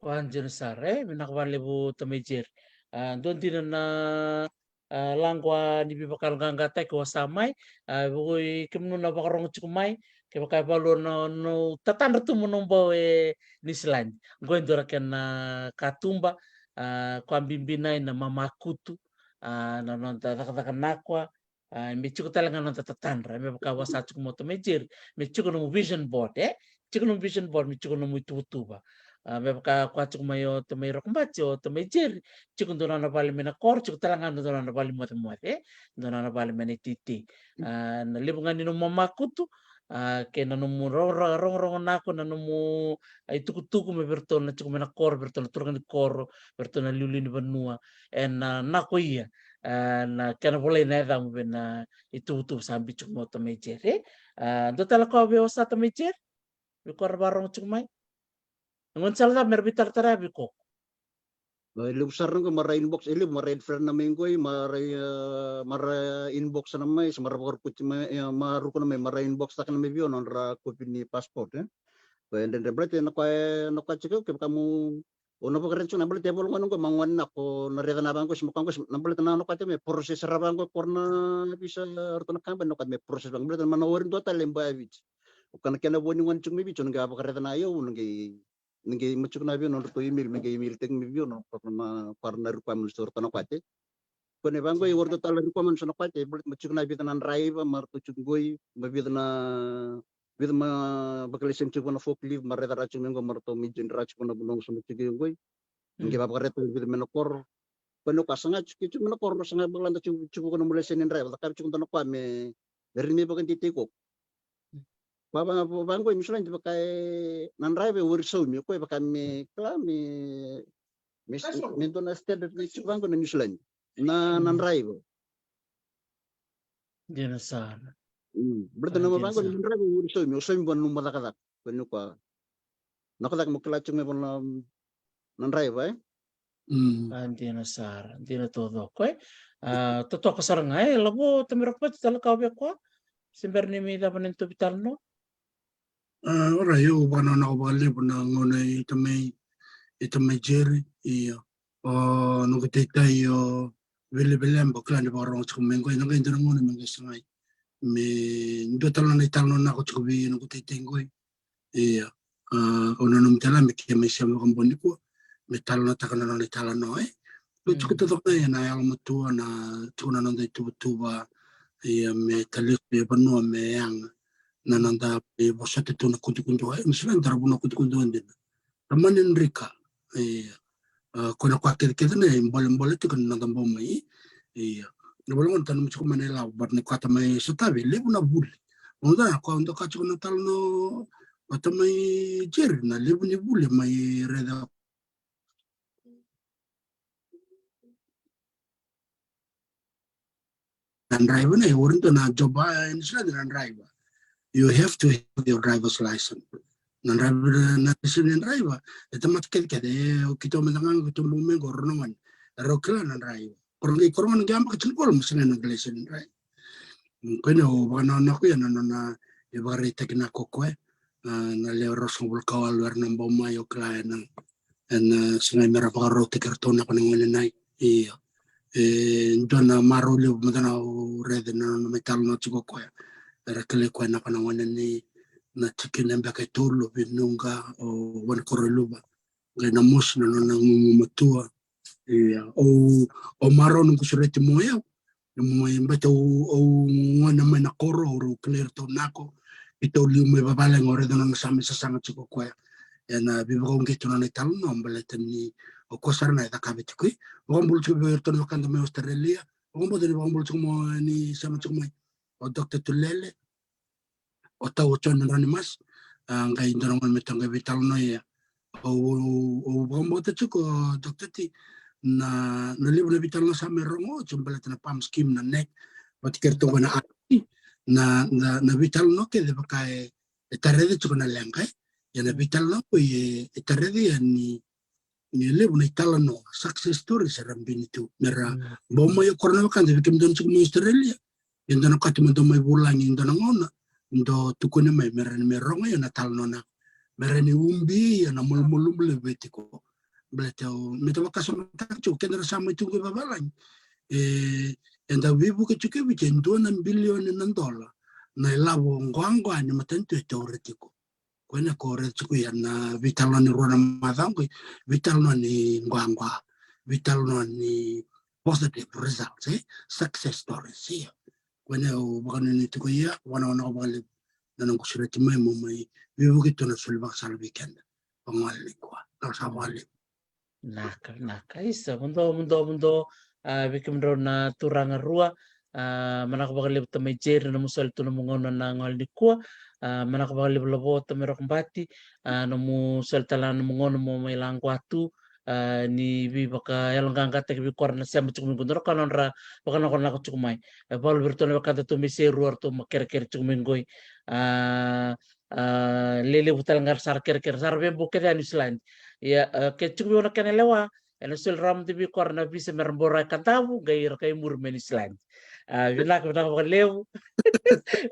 Koya dina sara, e, vinaka vakalevu tamai Jerry. A, dua dina na, a, laqu ni veivakayaloqaqataki o sa mai, a, vukui kemunu na vakarogo tiko mai, kevaka e valu na, na tatadra tu mo na bau e Niusiladi. Qo e dua na kena katuba, a, koya bibi na i na mamakutu, a, na noda cakacaka na koya, a, me tiko tale ga na noda tatadra, me vaka vua sa tiko mai o tamai Jerry, me tiko nomu vision board, e? Tiko nomu vision board, me tiko nomu ituvatuva. A, me vaka koya tiko mai o tamai Rokobati, o tamai Jerry, tiko dua na nona vale mai na koro, tiko tale ga dua na nona vale mocemoce, e? Dua na nona vale mai na iteitei. A, na levu ga ni nomu mamakutu, a, kei na nomu ro-, ro-, rogorogo na koya, na nomu, a, itukutuku me vei iratou na tiko mai na koro, vei iratou na turaga ni koro, vei iratou na liuliu ni vanua, ena, a, na koya, a, na kena volai na yacamu vei na ituvatuva sa biu tiko mai o tamai Jerry. A, dua tale koya vei o sa tamai Jerry, vei koya ra vakarogo tiko mai. Na gaunisala cava mera veitaratara vei iko? E levu sara na qo, mara inbox, e levu, mara friend na mai qoi, mara, e, mara inbox na mai, se mara vakarukuti mai, e, mara ruku na mai, mara inbox taka na mai vei au na nodra kopi ni passport, e. Ko e dredre baleta na koya, na koya tiko, kevaka mo, o na vakaraica tiko na baleta e volo gona qo, ma gona na ko na raica na vaqo, se ma koya qo, se na baleta na, na koya tiko me process ra vaqo, ko na visa, ratou na kabani, na koya me process vaqo, baleta ma na ori dua tale e bau ya Viti. O koya na kena vo ni gona tiko mai Viti, o na qai vakaraica na yau, o na qai, na qai ma tiko na vei au na nodratou email, me qai email tiko mai vei au na, na, na, na requirements ratou na koya tiko. Ko na vaqo e ori dua tale requirements na koya tiko, baleta ma tiko na vica na driver, ma ratou tiko qoi, ma vica na, vica ma vakalaiseni tiko na forklift, ma raica ra tiko mai qo, ma ratou me join ra tiko na vanua sa ma tiko qoi. Qai vakarai tale vica mai na koro. Ko na koya sa ga tiko, tiko mai na koro, sa ga vakalada tiko, tiko ko na nomu laiseni ni driver, cakava tiko dua na koya me, me rai me vakadeitaki iko. Va, va, va, vaqo e Niusiladi vaka e na driver e ori saumi, o koya vaka me, kila me, me, me dua na standard ni tiko vaqo na Niusiladi. Na, na driver. Dina sara. Mm. Baleta na, dina vaqo sara. Na driver e ori saumi, o saumi vua na nomu cakacaka. Ko ni koya. Na ka caka mo kila tiko me vua na, na driver, e? Mm. A, dina sara, dina taucoko, e? A, totoka sara ga, e, Lavo, tamai Rokobati, tale ka vei koya? Se bera ni mai cava na nodatou veitalanoa? A, ora, io, vakananako vakalevu na gauna i tamai, i tamai Jerry, io. O noqu taitai o Vili Vileba, kila ni vakarogo tiko mai qoi, na qai dua na gauna me qai sagai. Me dua tale na italanoa nako tiko vei noqu taitai qoi. Ia, a, au nanuma tale me ke mai sema vakabau nikua, me talanoataka na nona italanoa, e. Au tiko taucoko ga ena yalomatua, na tiko na noda ituvatuva, ia me talesu e vanua me yaga na noda, e, vosota tu na kudukudua, e, me sega ni dara vanua kudukudua dina. Tamani drika, ia, a, ko na koya kecekece na ibolebole tiko na noda bau mai, ia. Na vale gona tanu tiko mai na ilavo, but ni koya tamai Sotavi, levu na vuli. Oda, koya oda ka tiko na tala no, o tamai Jerry, na levu ni vuli mai raica. Na driver na, e ori dua na job, a, ni sega na driver. You have to have your driver's license. Na driver, na license ni driver, e tamata kecekece, e, o keitou mada ga, keitou bau mai qo, rau na gone. Rau kila na driver. Ko rau qai, ko rau gone qai yabaki tinikolo, ma sega na license ni driver. Mm, ko ina au vakananako ia na nona, e vakaraitaki na ko koya. A, na lewe ruasagavulu ka walu era na bau mai, o kila ena, ena, a, sega me ra vakarautaki iratou na kena gone nai. Ia. E dua na marau levu mada na au raica na nona mai talanoa tiko o koya. Era kilai koya na kena gone ni na tikina beka e tolu, o Vinuqa, o Wanikoro, Luva. Qai Namosi na nona gugumatua. Ia, au, au marau noqu sureti mai o yau. Mai beta au, au gone mai na koro, au rau kilai iratou nako. Keitou liu mai vavalagi, au raica na nona sa mai sasaga tiko o koya. Ena veivakauqeti nona italanoa, baleta ni o koya sara na e cakava tiko. Vakabula tiko vei iratou na wekada mai Australia. Vakabula ni vakabula tiko mai ni sema tiko mai o Doctor Tulele, o tau o John Anonymous, a, qai dua na gone me toka qai veitalanoa ia. Au, au, au vakabauta tiko, Doctor T, na, na levu na veitalanoa sa mai rogo, tiko baleta na PALM scheme, na NAC, vata kei iratou na R C, na, na, na veitalanoa kece vaka e, e tarai tiko na leqa, e. Ia na veitalanoa qo e, e tarai ia ni ni levu na italanoa, success stories era bini tu. Me ra bau mai o koya na wekada, vei kemudou na tiko mai Australia. Ia dou na kati mo dou mai vulagi, dou na gauna dou tukuna mai, me ra ni me rogo ia na talanoa na, me ra ni ubi ia na malumalumu levu e tiko. Baleta au, me da vakasamataka tiko, keda ra sa mai tu qo i vavalagi. E, eda veivuke tiko e Viti e dua na bilioni na dola na ilavo qoaqoa ni matanitu e taura tiko. Koya na ko raica tiko ia na veitalanoa ni rua na macawa qo, veitalanoa ni qoaqoa, veitalanoa ni positive results, e, success stories, ia. Koya na au vakanuinui tiko ia, vanavinaka vakalevu na noqu sureti mai mo mai veivuke tu na soli vakasala vei keda. Vagolei koya, na sa vakalevu. Naka, naka. Isa, muduo, muduo, muduo. A, vei kemudrau na turaga rua. A, manaka vakalevu tamai Jerry na nomu soli tu na nomu gauna na gole nikua. A, manaka vakalevu Lavo tamai Rokobati. A, nomu soli tale na nomu gauna mo mai laqwa tu. A, ni veivakayaloqaqataki vei kora na sema tiko mai qo, dua na ka nodra vakanakonako tiko mai. E valu vei iratou na wekada tu mai Serua, ratou ma kerekere tiko mai qoi. A, a, lelevu tale ga ra sa ra kerekere, sa ra veiboke yani Niusiladi. Ia, a, ke tiko vei au na kena lewa, ena soli rawa mada vei kora na visa me ra bau rai Kadavu, qai ra kai muri mai Niusiladi. A, vinaka, vinaka vakalevu.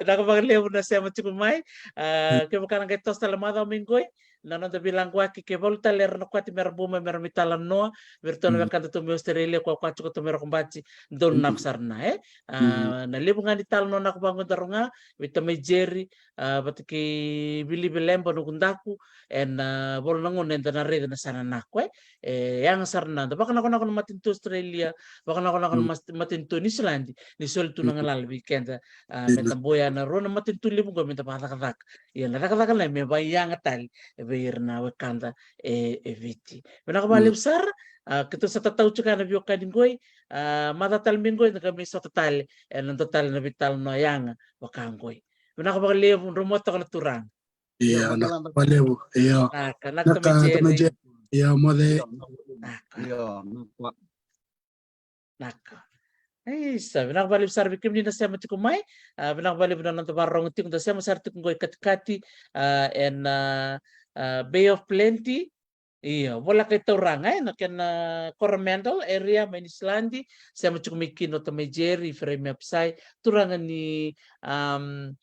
Vinaka vakalevu na sema tiko mai. A, kevaka na qai toso tale macawa mai qoi, na noda veilaqwaki, ke valu tale era na kwati me ra bau mai me ra mai talanoa vei iratou na wekada tu mai Australia, koya, koya tiko tamai Rokobati, donu nako sara na, e? A, na levu ga ni talanoa nako vaqo daru ga vei tamai Jerry, a, vata kei Vili Vileba, noqu daku, ena, a, valu na gauna eda na raica na sana nako, e? E yaga sara na da vakanakonako na matanitu Australia, vakanakonako na mas-, matanitu Niusiladi, ni soli tu na galala vei keda, a, me da bau ya na rua na matanitu levu qo me da vakacakacaka. Ia na cakacaka na me vaiyaga tale vei ira na wekada e, e Viti. Vinaka vakalevu sara, a, keitou sa tatau tiko na veiwekani qoi, a, macawa tale mai qoi da qai mai sota tale ena dua tale na veitalanoa yaga vaka qoi. Vinaka vakalevu, drau moce toka na turaga. Ia, vinaka vakalevu. Ia. Naka, naka tamai Jerry. Ia, moce. Naka. Naka. Isa, vinaka vakalevu sara vei kemuni na sema tiko mai. A, vinaka vakalevu na noda vakarorogo tiko, da sema sara tiko qo i katikati, a, ena, a, Bay of Plenty. Io, voleka i tauraga, e, na kena Coromandel area mai Niusiladi, sema tiko mai kina o tamai Jerry Ifereimi Apisai, turaga ni, am,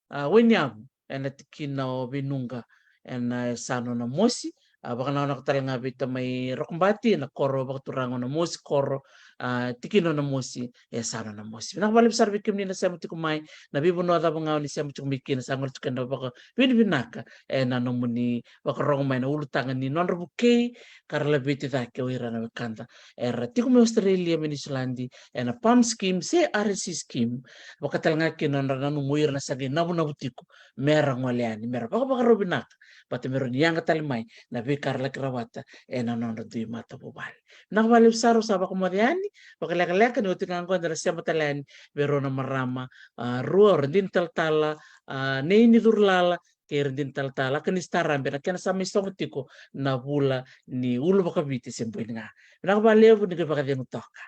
a, Wainiyavu, ena tikina o Vinuqa, ena yasana o Namosi. A, vakanakonako tale ga vei tamai Rokobati, ena koro vakaturaga o Namosi, koro, a, tikina o Namosi, yasana o Namosi. Vinaka vakalevu sara vei kemuni na sema tiko mai, na veivanua cava ga o ni sema tiko mai kina, sa gole tiko ena vakavinavinaka ena nomuni vakarogo mai na ulutaga ni nodra vukei ka ra laveti cake o ira na wekada era tiko mai Australia, mai Niusiladi, ena PALM scheme se R S C scheme. Vaka tale ga kina nodra nanuma o ira na sa qai navunavu tiko me ra gole yani, me ra vakavakarau vinaka, vata me rawa ni yaga tale mai na veika ra laki rawata ena nodra dui matavuvale. Vinaka vakalevu sara, au sa vakamoce yani vakalekaleka, ni oti ga qo da na sema tale yani vei rau na marama, a, rua, o Radini Talatala, a, Nei Nicurulala, kei Radini Talatala Kanisi Tarabe, na kena sa mai sogo tiko na vula ni uluvakaviti se boi ni ga. Vinaka vakalevu, ni qai vakacegu toka.